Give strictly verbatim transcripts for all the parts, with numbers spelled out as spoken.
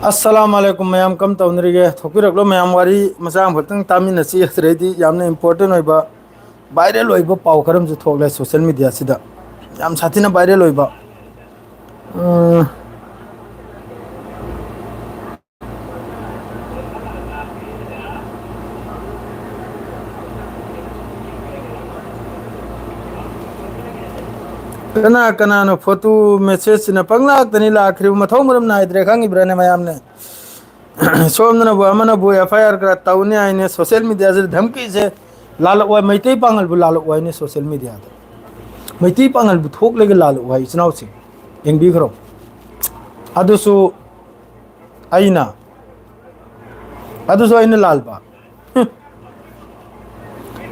ꯑꯁꯂꯥꯝ ꯑꯂꯩꯀꯨꯝ ꯃꯌꯥꯝ, ꯀꯝ ꯇꯧꯅꯔꯤꯒꯦ? ꯊꯣꯛꯄꯤꯔꯛꯂꯣ ꯃꯌꯥꯝ, ꯋꯥꯔꯤ ꯃꯆꯥ ꯑꯃꯈꯛꯇꯪ ꯇꯥꯃꯤꯟꯅꯁꯤ꯫ ꯑꯗꯨꯗꯩꯗꯤ ꯌꯥꯝꯅ important ꯑꯣꯏꯕ, viral ꯑꯣꯏꯕ ꯄꯥꯎ ꯈꯔ ꯑꯃꯁꯨ ꯊꯣꯛꯂꯦ social mediaꯁꯤꯗ꯫ ꯌꯥꯝ ꯁꯥꯊꯤꯅ viral ꯑꯣꯏꯕ꯫ ꯎꯝ꯫ ꯀꯅꯥ ꯀꯅꯥꯅꯣ photo messageꯁꯤꯅ ꯄꯪꯂꯥꯛꯇꯅꯤ ꯂꯥꯛꯈ꯭ꯔꯤꯕ, ꯃꯊꯧ ꯃꯔꯝ ꯅꯥꯏꯗ꯭ꯔꯦ, ꯈꯪꯉꯤꯕ꯭ꯔꯥꯅꯦ ꯃꯌꯥꯝꯅꯦ? ꯁꯣꯝꯗꯅꯕꯨ ꯑꯃꯅꯕꯨ F I R ꯈꯔ ꯇꯧꯅꯤ ꯍꯥꯏꯅꯦ, social mediaꯁꯤꯗ ꯙꯝꯀꯤꯁꯦ ꯂꯥꯜꯂꯛꯑꯣ, ꯃꯩꯇꯩ ꯄꯥꯉꯜꯕꯨ ꯂꯥꯜꯂꯛꯑꯣ ꯍꯥꯏꯅꯦ social mediaꯗ꯫ ꯃꯩꯇꯩ ꯄꯥꯉꯜꯕꯨ ꯊꯣꯛꯂꯒ ꯂꯥꯜꯂꯛꯑꯣ ꯍꯥꯏ, ꯏꯆꯤꯟ ꯏꯅꯥꯎꯁꯤꯡ, ꯌꯦꯡꯕꯤꯈ꯭ꯔꯣ꯫ ꯑꯗꯨꯁꯨ ꯑꯩꯅ, ꯑꯗꯨꯁꯨ ꯑꯩꯅ ꯂꯥꯜꯕ꯫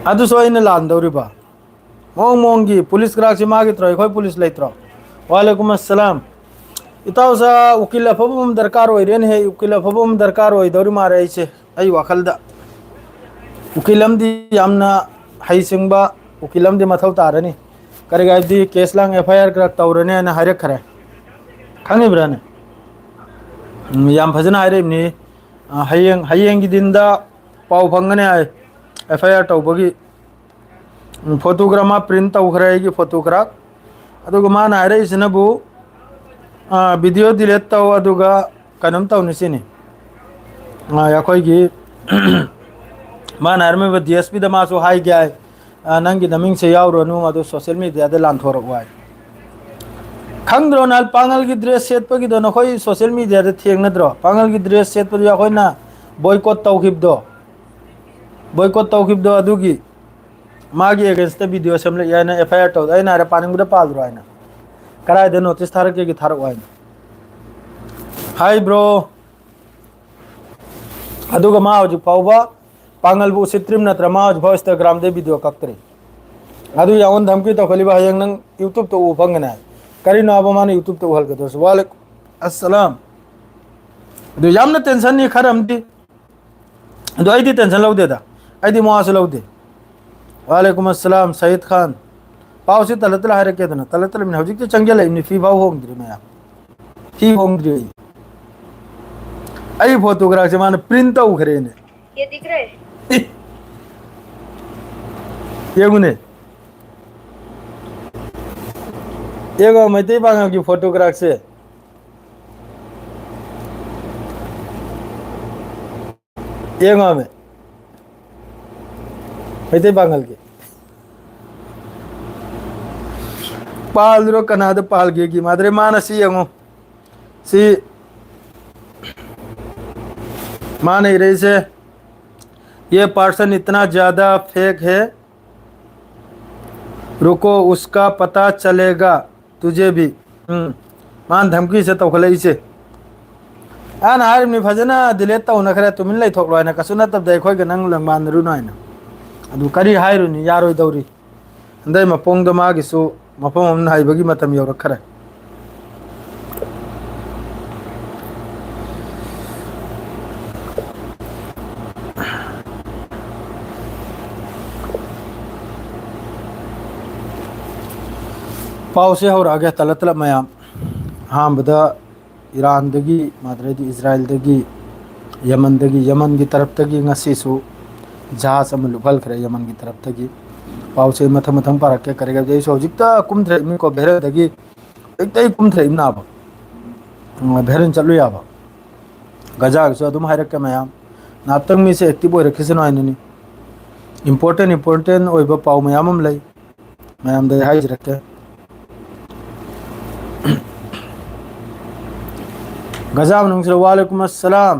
ꯑꯗꯨꯁꯨ ꯑꯩꯅ ꯂꯥꯟꯗꯧꯔꯤꯕ꯫ ꯃꯑꯣꯡ ꯃꯑꯣꯡꯒꯤ ꯄꯨꯂꯤꯁ ꯀ꯭ꯔꯥꯛꯁꯤ ꯃꯥꯒꯤ ꯇ꯭ꯔꯣ, ꯑꯩꯈꯣꯏ ꯄꯨꯂꯤꯁ ꯂꯩꯇ꯭ꯔꯣ? ꯋꯥꯂꯦꯀꯨꯝ ꯑꯁꯂꯥꯝ꯫ ꯏꯇꯥꯎꯁꯥ, ꯎꯀꯤꯜ ꯑꯐꯕ ꯑꯃ ꯗꯔꯀꯥꯔ ꯑꯣꯏꯔꯦꯅꯦꯍꯦ, ꯎꯀꯤꯜ ꯑꯐꯕ ꯑꯃ ꯗꯔꯀꯥꯔ ꯑꯣꯏꯗꯧꯔꯤ ꯃꯥꯜꯂꯦ ꯑꯩꯁꯦ, ꯑꯩ ꯋꯥꯈꯜꯗ꯫ ꯎꯀꯤꯜ ꯑꯃꯗꯤ ꯌꯥꯝꯅ ꯍꯩꯁꯤꯡꯕ ꯎꯀꯤꯜ ꯑꯃꯗꯤ ꯃꯊꯧ ꯇꯥꯔꯅꯤ꯫ ꯀꯔꯤꯒꯤ ꯍꯥꯏꯕꯗꯤ case ꯂꯥꯡ F I R ꯈꯔ ꯇꯧꯔꯅꯤ ꯍꯥꯏꯅ ꯍꯥꯏꯔꯛꯈ꯭ꯔꯦ꯫ ꯈꯪꯉꯤꯕ꯭ꯔꯥꯅꯦ? ꯎꯝ, ꯌꯥꯝ ꯐꯖꯅ ꯍꯥꯏꯔꯛꯏꯕꯅꯤ꯫ ꯑ, ꯍꯌꯦꯡ, ꯍꯌꯦꯡꯒꯤ ꯗꯤꯟꯗ ꯄꯥꯎ ꯐꯪꯒꯅꯤ ꯍꯥꯏ, F I R ꯇꯧꯕꯒꯤ꯫ ꯎꯝ, photo ꯈꯔ ꯃꯥ print ꯇꯧꯈ꯭ꯔꯦ, ꯑꯩꯒꯤ photo ꯈꯔ꯫ ꯑꯗꯨꯒ ꯃꯥꯅ ꯍꯥꯏꯔꯛꯏꯁꯤꯅꯕꯨ, ꯑ, video delete ꯇꯧ, ꯑꯗꯨꯒ ꯀꯩꯅꯣꯝ ꯇꯧꯅꯤ ꯁꯤꯅꯤ꯫ ꯑ, ꯑꯩꯈꯣꯏꯒꯤ ꯃꯥꯅ ꯍꯥꯏꯔꯝꯃꯤꯕ D S Pꯗ ꯃꯥꯁꯨ ꯍꯥꯏꯒꯦ ꯍꯥꯏ, "ꯑ, ꯅꯪꯒꯤ ꯅꯃꯤꯡꯁꯦ ꯌꯥꯎꯔꯅꯨ, ꯑꯗꯨ social mediaꯗ ꯂꯥꯟꯊꯣꯔꯛꯑꯣ" ꯍꯥꯏ꯫ ꯈꯪꯗ꯭ꯔꯣ, ꯅꯍꯥꯟ ꯄꯥꯉꯜꯒꯤ dress ꯁꯦꯠꯄꯒꯤꯗꯣ ꯅꯈꯣꯏ social mediaꯗ ꯊꯦꯡꯅꯗ꯭ꯔꯣ? ꯄꯥꯉꯜꯒꯤ dress ꯁꯦꯠꯄꯗꯨ ꯑꯩꯈꯣꯏꯅ boycott ꯇꯧꯈꯤꯕꯗꯣ, boycott ꯇꯧꯈꯤꯕꯗꯣ ꯑꯗꯨꯒꯤ ꯃꯥꯒꯤ againstꯇ video ꯁꯦꯝꯂꯛꯑꯦ ꯍꯥꯏꯅ F I R ꯇꯧꯗ꯫ ꯑꯩꯅ ꯍꯥꯏꯔꯦ, "ꯄꯥꯅꯤꯡꯕꯗ ꯄꯥꯜꯂꯨꯔꯣ" ꯍꯥꯏꯅ꯫ "ꯀꯗꯥꯏꯗ notice ꯊꯥꯔꯛꯀꯦꯒꯤ ꯊꯥꯔꯛꯑꯣ" ꯍꯥꯏꯅ꯫ ꯍꯥꯏ bro꯫ ꯑꯗꯨꯒ ꯃꯥ ꯍꯧꯖꯤꯛ ꯐꯥꯎꯕ ꯄꯥꯡꯒꯜꯕꯨ ꯎꯁꯤꯠꯇ꯭ꯔꯤꯕ ꯅꯠꯇ꯭ꯔ? ꯃꯥ ꯍꯧꯖꯤꯛ ꯐꯥꯎ Instagramꯗꯩ video ꯀꯛꯇ꯭ꯔꯤ꯫ ꯑꯗꯨ ꯌꯥꯎꯅ ꯙꯝꯀꯤ ꯇꯧꯈꯠꯂꯤꯕ, ꯍꯌꯦꯡ ꯅꯪ YouTubeꯇ ꯎꯕ ꯐꯪꯒꯅꯤ ꯍꯥꯏ꯫ ꯀꯔꯤꯅꯣ ꯍꯥꯏꯕ ꯃꯥꯅ YouTubeꯇ ꯎꯍꯜꯒꯗꯧꯔꯤꯁꯤ? ꯋꯥꯂꯦꯀꯨꯝ ꯑꯁꯂꯥꯝ꯫ ꯑꯗꯨ ꯌꯥꯝꯅ tensionꯅꯤ ꯈꯔ ꯑꯃꯗꯤ꯫ ꯑꯗꯣ ꯑꯩꯗꯤ tension ꯂꯧꯗꯦꯗ, ꯑꯩꯗꯤ ꯃꯋꯥꯁꯨ ꯂꯧꯗꯦ꯫ ꯋꯥꯂꯦꯀꯨꯝ ꯑꯁꯂꯥꯝ ꯁꯌꯤꯗ ꯈꯥꯟ꯫ ꯄꯥꯎꯁꯤ ꯇꯂ ꯇꯂ ꯍꯥꯏꯔꯛꯀꯦꯗꯅ, ꯇꯂ ꯇꯂꯃꯤꯅ ꯍꯧꯖꯤꯛꯇꯤ ꯆꯪꯁꯤꯜꯂꯛꯏꯕꯅꯤ, ꯐꯤ ꯐꯥꯎ ꯍꯣꯡꯗ꯭ꯔꯤ ꯃꯌꯥꯝ꯫ ꯐꯤ ꯍꯣꯡꯗ꯭ꯔꯤ ꯑꯩ꯫ ꯑꯩ ꯐꯣꯇꯣꯒ꯭ꯔꯥꯐꯁꯦ ꯃꯥꯅ ꯄ꯭ꯔꯤꯟ ꯇꯧꯈ꯭ꯔꯦꯅꯦ꯫ ये दिख रहा है? ꯌꯦꯡꯉꯨꯅꯦ, ꯌꯦꯡꯉꯣ ꯃꯩꯇꯩ ꯄꯥꯉꯜꯒꯤ ꯐꯣꯇꯣꯒ꯭ꯔꯥꯐꯁꯦ꯫ ꯌꯦꯡꯉꯣꯃꯦ, ꯃꯩꯇꯩ ꯄꯥꯉꯜꯒꯤ꯫ ꯄꯥꯜꯂꯤꯔꯣ, ꯀꯅꯥꯗ ꯄꯥꯜꯒꯦꯒꯤ ꯃꯥꯗ꯭ꯔꯦ ꯃꯥꯅ ꯁꯤ ꯌꯦꯡꯉꯣ꯫ ꯁꯤ ꯃꯥꯅ ꯏꯔꯛꯏꯁꯦ, "ये पर्सन इतना ज्यादा फेक है, रुको उसका पता चलेगा तुझे भी." ꯎꯝ, ꯃꯥꯅ ꯙꯝꯀꯤꯁꯦ ꯇꯧꯈꯠꯂꯛꯏꯁꯦ꯫ ꯑꯩꯅ ꯍꯥꯏꯔꯤꯕꯅꯤ, "ꯐꯖꯅ ꯗꯤꯂꯦꯠ ꯇꯧꯅ ꯈꯔ ꯇꯨꯃꯤꯟ ꯂꯩꯊꯣꯛꯂꯣ" ꯍꯥꯏꯅ, "ꯀꯩꯁꯨ ꯅꯠꯇꯕꯗ ꯑꯩꯈꯣꯏꯒ ꯅꯪ ꯂꯪꯃꯥꯟꯅꯔꯨꯅꯨ" ꯍꯥꯏꯅ꯫ ꯑꯗꯨ ꯀꯔꯤ ꯍꯥꯏꯔꯨꯅꯤ, ꯌꯥꯔꯣꯏꯗꯧꯔꯤ꯫ ꯍꯟꯗꯛ ꯃꯄꯣꯡꯗꯣ ꯃꯥꯒꯤꯁꯨ ꯃꯐꯝ ꯑꯃ ꯅꯥꯏꯕꯒꯤ ꯃꯇꯝ ꯌꯧꯔꯛꯈ꯭ꯔꯦ꯫ ꯄꯥꯎꯁꯦ ꯍꯧꯔꯛꯑꯒꯦ ꯇꯂꯞ ꯇꯂꯞ ꯃꯌꯥꯝ꯫ ꯑꯍꯥꯟꯕꯗ ꯏꯔꯥꯟꯗꯒꯤ, ꯃꯥꯗ꯭ꯔꯗꯤ ꯏꯖꯔꯥꯏꯜꯗꯒꯤ, ꯌꯃꯟꯗꯒꯤ, ꯌꯃꯟꯒꯤ ꯇꯔꯞꯇꯒꯤ ꯉꯁꯤꯁꯨ ꯖꯍꯥꯖ ꯑꯃ ꯂꯨꯞꯍꯟꯈ꯭ꯔꯦ ꯌꯃꯟꯒꯤ ꯇꯔꯞꯇꯒꯤ꯫ ꯄꯥꯎꯁꯦ ꯃꯊꯪ ꯃꯊꯪ ꯄꯥꯔꯛꯀꯦ꯫ ꯀꯔꯤ ꯀꯔꯤ ꯑꯩꯁꯨ ꯍꯧꯖꯤꯛꯇ ꯀꯨꯝꯊꯔꯛꯏꯕꯅꯤꯀꯣ ꯚꯦꯔꯦꯜꯗꯒꯤ꯫ ꯍꯧꯖꯤꯛꯇ ꯑꯩ ꯀꯨꯝꯊꯔꯛꯏꯕꯅꯥꯕ꯫ ꯎꯝ, ꯚꯦꯔꯦꯜ ꯆꯠꯂꯨ ꯌꯥꯕ꯫ ꯒꯖꯥꯒꯤꯁꯨ ꯑꯗꯨꯝ ꯍꯥꯏꯔꯛꯀꯦ ꯃꯌꯥꯝ꯫ ꯉꯥꯏꯍꯥꯛꯇꯪ ꯃꯤꯁꯦ ꯑꯦꯛꯇꯤꯚ ꯑꯣꯏꯔꯛꯈꯤꯁꯅꯨ ꯍꯥꯏꯅꯤꯅꯤ꯫ ꯏꯝꯄꯣꯔꯇꯦꯟ, ꯏꯝꯄꯣꯔꯇꯦꯟ ꯑꯣꯏꯕ ꯄꯥꯎ ꯃꯌꯥꯝ ꯑꯃ ꯂꯩ꯫ ꯃꯌꯥꯝꯗ ꯑꯩ ꯍꯥꯏꯖꯔꯛꯀꯦ꯫ ꯒꯖꯥ ꯃꯅꯨꯡꯁꯤꯗ ꯋꯥꯂꯦꯀꯨꯝ ꯑꯁꯂꯥꯝ꯫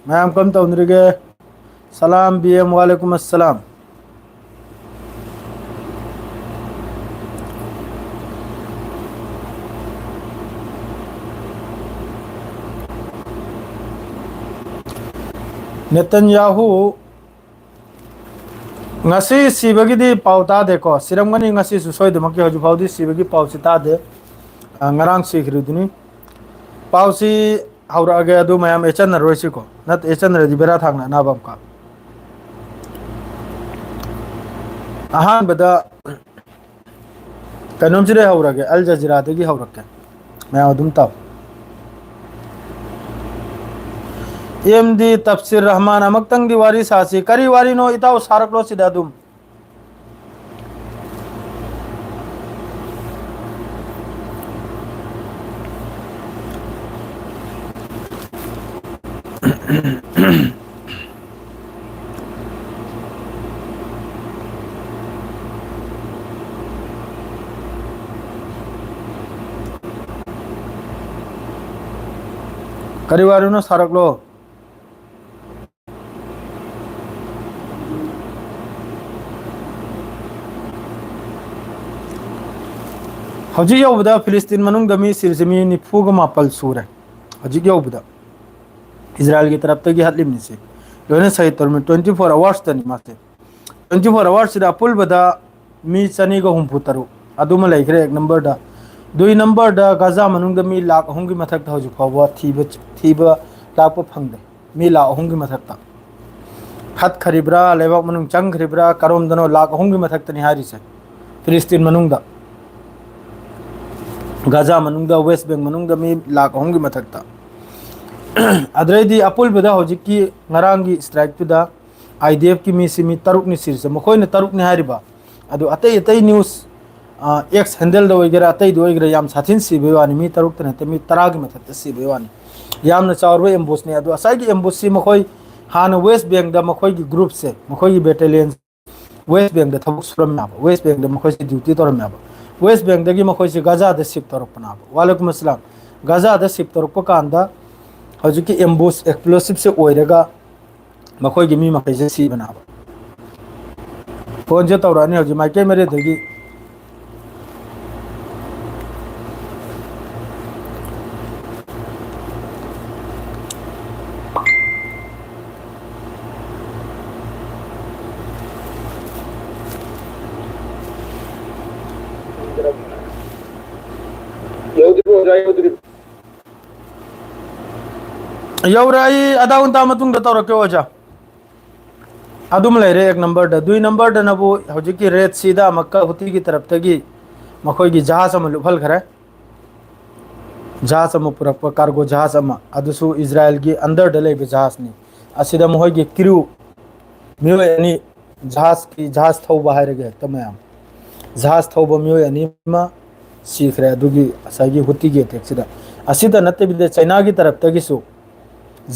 ꯃꯌꯥꯝ ꯀꯔꯝ ꯇꯧꯅꯔꯤꯒꯦ? ꯁꯂꯥꯝ ꯕꯤ ꯑꯦꯝ, ꯋꯥꯂꯦꯀꯨꯝ ꯑꯁꯂꯥꯝ꯫ ꯅꯦꯇꯟꯌꯥꯍꯨ ꯉꯁꯤ ꯁꯤꯕꯒꯤꯗꯤ ꯄꯥꯎ ꯇꯥꯗꯦꯀꯣ, ꯁꯤꯔꯝꯒꯅꯤ ꯉꯁꯤꯁꯨ ꯁꯣꯏꯗꯃꯛꯀꯤ, ꯍꯧꯖꯤꯛ ꯐꯥꯎꯗꯤ ꯁꯤꯕꯒꯤ ꯄꯥꯎꯁꯤ ꯇꯥꯗꯦ꯫ ꯑ, ꯉꯔꯥꯡ ꯁꯤꯈ꯭ꯔꯤꯗꯨꯅꯤ꯫ ꯄꯥꯎꯁꯤ ꯍꯧꯔꯛꯑꯒꯦ, ꯑꯗꯨ ꯃꯌꯥꯝ ꯑꯦꯆꯟꯅꯔꯣꯏꯁꯤꯀꯣ, ꯅꯠꯇꯦ ꯑꯦꯆꯟꯅꯔꯗꯤ ꯕꯦꯔꯥ ꯊꯥꯡꯅ ꯑꯅꯥꯕ ꯑꯃꯀ꯫ ꯑꯍꯥꯟꯕꯗ ꯀꯩꯅꯣꯝꯁꯤꯗꯩ ꯍꯧꯔꯒꯦ, ꯑꯜ ꯖꯖꯤꯔꯥꯗꯒꯤ ꯍꯧꯔꯛꯀꯦ꯫ ꯃꯌꯥꯝ ꯑꯗꯨꯝ ꯇꯥꯎ꯫ ꯑꯦꯝ ꯗꯤ ꯇꯞꯁꯤꯔ ꯔꯍꯃꯥꯟ, ꯑꯃꯨꯛꯇꯪꯗꯤ ꯋꯥꯔꯤ ꯁꯥꯁꯤ꯫ ꯀꯔꯤ ꯋꯥꯔꯤꯅꯣ ꯏꯇꯥꯎ? ꯁꯥꯔꯛꯂꯣ ꯁꯤꯗ ꯑꯗꯨꯝ꯫ ꯀꯔꯤ ꯋꯥꯔꯤꯅꯣ? ꯁꯥꯔꯛꯂꯣ꯫ ꯍꯧꯖꯤꯛ ꯌꯧꯕꯗ ꯐꯤꯂꯤꯁꯇꯤꯟ ꯃꯅꯨꯡꯗ ꯃꯤ ꯁꯤꯔꯤꯁꯦ ꯃꯤ ꯅꯤꯐꯨꯒ ꯃꯥꯄꯜ ꯁꯨꯔꯦ꯫ ꯍꯧꯖꯤꯛ ꯌꯧꯕꯗ ꯏꯖꯔꯥꯏꯜꯒꯤ ꯇꯔꯞꯇꯒꯤ ꯍꯥꯠꯂꯤꯕꯅꯤꯁꯦ꯫ ꯂꯣꯏꯅ ꯁꯍꯤꯗ ꯇꯧꯔꯝꯃꯤ, twenty four hoursꯇꯅꯤ ꯃꯥꯁꯦ꯫ Twenty four hoursꯁꯤꯗ ꯑꯄꯨꯟꯕꯗ ꯃꯤ ꯆꯅꯤꯒ ꯍꯨꯝꯐꯨ ꯇꯔꯨꯛ ꯑꯗꯨꯃ ꯂꯩꯈ꯭ꯔꯦ ꯑꯦꯛ ꯅꯝꯕꯔꯗ꯫ ꯗꯨꯏ ꯅꯝꯕꯔꯗ ꯒꯥꯖꯥ ꯃꯅꯨꯡꯗ ꯃꯤ ꯂꯥꯈ ꯑꯍꯨꯝꯒꯤ ꯃꯊꯛꯇ ꯍꯧꯖꯤꯛ ꯐꯥꯎꯕ ꯊꯤꯕ, ꯊꯤꯕ ꯂꯥꯛꯄ ꯐꯪꯗꯦ꯫ ꯃꯤ ꯂꯥꯈ ꯑꯍꯨꯝꯒꯤ ꯃꯊꯛꯇ ꯍꯠꯈ꯭ꯔꯤꯕ꯭ꯔꯥ, ꯂꯩꯕꯥꯛ ꯃꯅꯨꯡ ꯆꯪꯈ꯭ꯔꯤꯕ꯭ꯔꯥ, ꯀꯔꯣꯝꯗꯅꯣ, ꯂꯥꯈ ꯑꯍꯨꯝꯒꯤ ꯃꯊꯛꯇꯅꯤ ꯍꯥꯏꯔꯤꯁꯦ ꯐꯤꯂꯤꯁꯇꯤꯟ ꯃꯅꯨꯡꯗ꯫ ꯒꯥꯖꯥ ꯃꯅꯨꯡꯗ, ꯋꯦꯁ ꯕꯦꯡ ꯃꯅꯨꯡꯗ ꯃꯤ ꯂꯥꯈ ꯑꯍꯨꯝꯒꯤ ꯃꯊꯛꯇ꯫ ꯑꯗꯨꯗꯩꯗꯤ ꯑꯄꯨꯟꯕꯗ ꯍꯧꯖꯤꯛꯀꯤ ꯉꯔꯥꯡꯒꯤ ꯏꯁꯇ꯭ꯔꯥꯏꯛꯇꯨꯗ ꯑꯥꯏ ꯗꯤ ꯑꯦꯐꯀꯤ ꯃꯤꯁꯤ ꯃꯤ ꯇꯔꯨꯛꯅꯤ ꯁꯤꯔꯤꯁꯦ꯫ ꯃꯈꯣꯏꯅ ꯇꯔꯨꯛꯅꯤ ꯍꯥꯏꯔꯤꯕ꯫ ꯑꯗꯨ ꯑꯇꯩ ꯑꯇꯩ ꯅ꯭ꯌꯨꯁ, ꯑ, ꯑꯦꯛꯁ ꯍꯦꯟꯗꯜꯗ ꯑꯣꯏꯒꯦꯔꯥ, ꯑꯇꯩꯗ ꯑꯣꯏꯒꯦꯔꯥ, ꯌꯥꯝ ꯁꯥꯊꯤꯅ ꯁꯤꯕꯩ ꯋꯥꯅꯤ꯫ ꯃꯤ ꯇꯔꯨꯛꯇ ꯅꯠꯇꯦ, ꯃꯤ ꯇꯔꯥꯒꯤ ꯃꯊꯛꯇ ꯁꯤꯕꯩ ꯋꯥꯅꯤ꯫ ꯌꯥꯝꯅ ꯆꯥꯎꯔꯕ ꯑꯦꯝꯕꯨꯁꯅꯦ꯫ ꯑꯗꯣ ꯉꯁꯥꯏꯒꯤ ꯑꯦꯝꯕꯨꯁꯁꯤ ꯃꯈꯣꯏ ꯍꯥꯟꯅ ꯋꯦꯁ ꯕꯦꯡꯗ ꯃꯈꯣꯏꯒꯤ ꯒ꯭ꯔꯨꯞꯁꯦ, ꯃꯈꯣꯏꯒꯤ ꯕꯦꯇꯦꯂꯤꯌꯟ ꯋꯦꯁ ꯕꯦꯡꯗ ꯊꯕꯛ ꯁꯨꯔꯝꯃꯦꯕ, ꯋꯦꯁ ꯕꯦꯡꯗ ꯃꯈꯣꯏꯁꯦ ꯗ꯭ꯌꯨꯇꯤ ꯇꯧꯔꯝꯃꯦꯕ꯫ ꯋꯦꯁ ꯕꯦꯡꯗꯒꯤ ꯃꯈꯣꯏꯁꯦ ꯒꯥꯖꯥꯗ ꯁꯤꯞ ꯇꯧꯔꯛꯄꯅꯦꯕ꯫ ꯋꯥꯂꯦꯀꯨꯝ ꯑꯁꯂꯥꯝ꯫ ꯒꯥꯖꯥꯗ ꯁꯤꯞ ꯇꯧꯔꯛꯄ ꯀꯥꯟꯗ ꯍꯧꯖꯤꯛꯀꯤ ꯑꯦꯝꯕꯨꯁ ꯑꯦꯛꯁꯄ꯭ꯂꯣꯁꯤꯞꯁꯦ ꯑꯣꯏꯔꯒ ꯃꯈꯣꯏꯒꯤ ꯃꯤ ꯃꯈꯩꯁꯦ ꯁꯤꯕꯅꯦꯕ꯫ ꯐꯣꯟꯁꯦ ꯇꯧꯔꯛꯑꯅꯤ ꯍꯧꯖꯤꯛ ꯃꯥꯏꯀꯩ ꯃꯔꯤꯗꯒꯤ꯫ ꯌꯧꯗ꯭ꯔꯤꯕꯣ ꯑꯣꯖꯥ, ꯌꯧꯗ꯭ꯔꯤꯕꯣ? ꯌꯧꯔꯦ, ꯑꯩ ꯑꯗꯥ ꯎꯟꯇꯥ ꯃꯇꯨꯡꯗ ꯇꯧꯔꯛꯀꯦ ꯑꯣꯖꯥ꯫ ꯑꯗꯨꯝ ꯂꯩꯔꯦ ꯑꯦꯛ ꯅꯝꯕꯔꯗ꯫ ꯗꯨꯏ ꯅꯝꯕꯔꯗꯅꯕꯨ ꯍꯧꯖꯤꯛꯀꯤ ꯔꯦꯗ ꯁꯤꯗ ꯑꯃꯨꯛꯀ ꯍꯨꯇꯤꯒꯤ ꯇꯔꯞꯇꯒꯤ ꯃꯈꯣꯏꯒꯤ ꯖꯍꯥꯖ ꯑꯃ ꯂꯨꯞꯍꯟꯈ꯭ꯔꯦ꯫ ꯖꯍꯥꯖ ꯑꯃ ꯄꯨꯔꯛꯄ, ꯀꯥꯔꯒꯣ ꯖꯍꯥꯖ ꯑꯃ, ꯑꯗꯨꯁꯨ ꯏꯖꯔꯥꯌꯦꯜꯒꯤ ꯑꯟꯗꯔꯗ ꯂꯩꯕ ꯖꯍꯥꯖꯅꯤ꯫ ꯑꯁꯤꯗ ꯃꯈꯣꯏꯒꯤ ꯀ꯭ꯔꯤꯎ, ꯃꯤꯑꯣꯏ ꯑꯅꯤ, ꯖꯍꯥꯖꯀꯤ, ꯖꯍꯥꯖ ꯊꯧꯕ ꯍꯥꯏꯔꯒꯦ ꯍꯦꯛꯇ ꯃꯌꯥꯝ, ꯖꯍꯥꯖ ꯊꯧꯕ ꯃꯤꯑꯣꯏ ꯑꯅꯤ ꯑꯃ ꯁꯤꯈ꯭ꯔꯦ ꯑꯗꯨꯒꯤ ꯉꯁꯥꯏꯒꯤ ꯍꯨꯇꯤꯒꯤ ꯑꯦꯇꯦꯛꯁꯤꯗ꯫ ꯑꯁꯤꯗ ꯅꯠꯇꯕꯤꯗ ꯆꯩꯅꯥꯒꯤ ꯇꯔꯞꯇꯒꯤꯁꯨ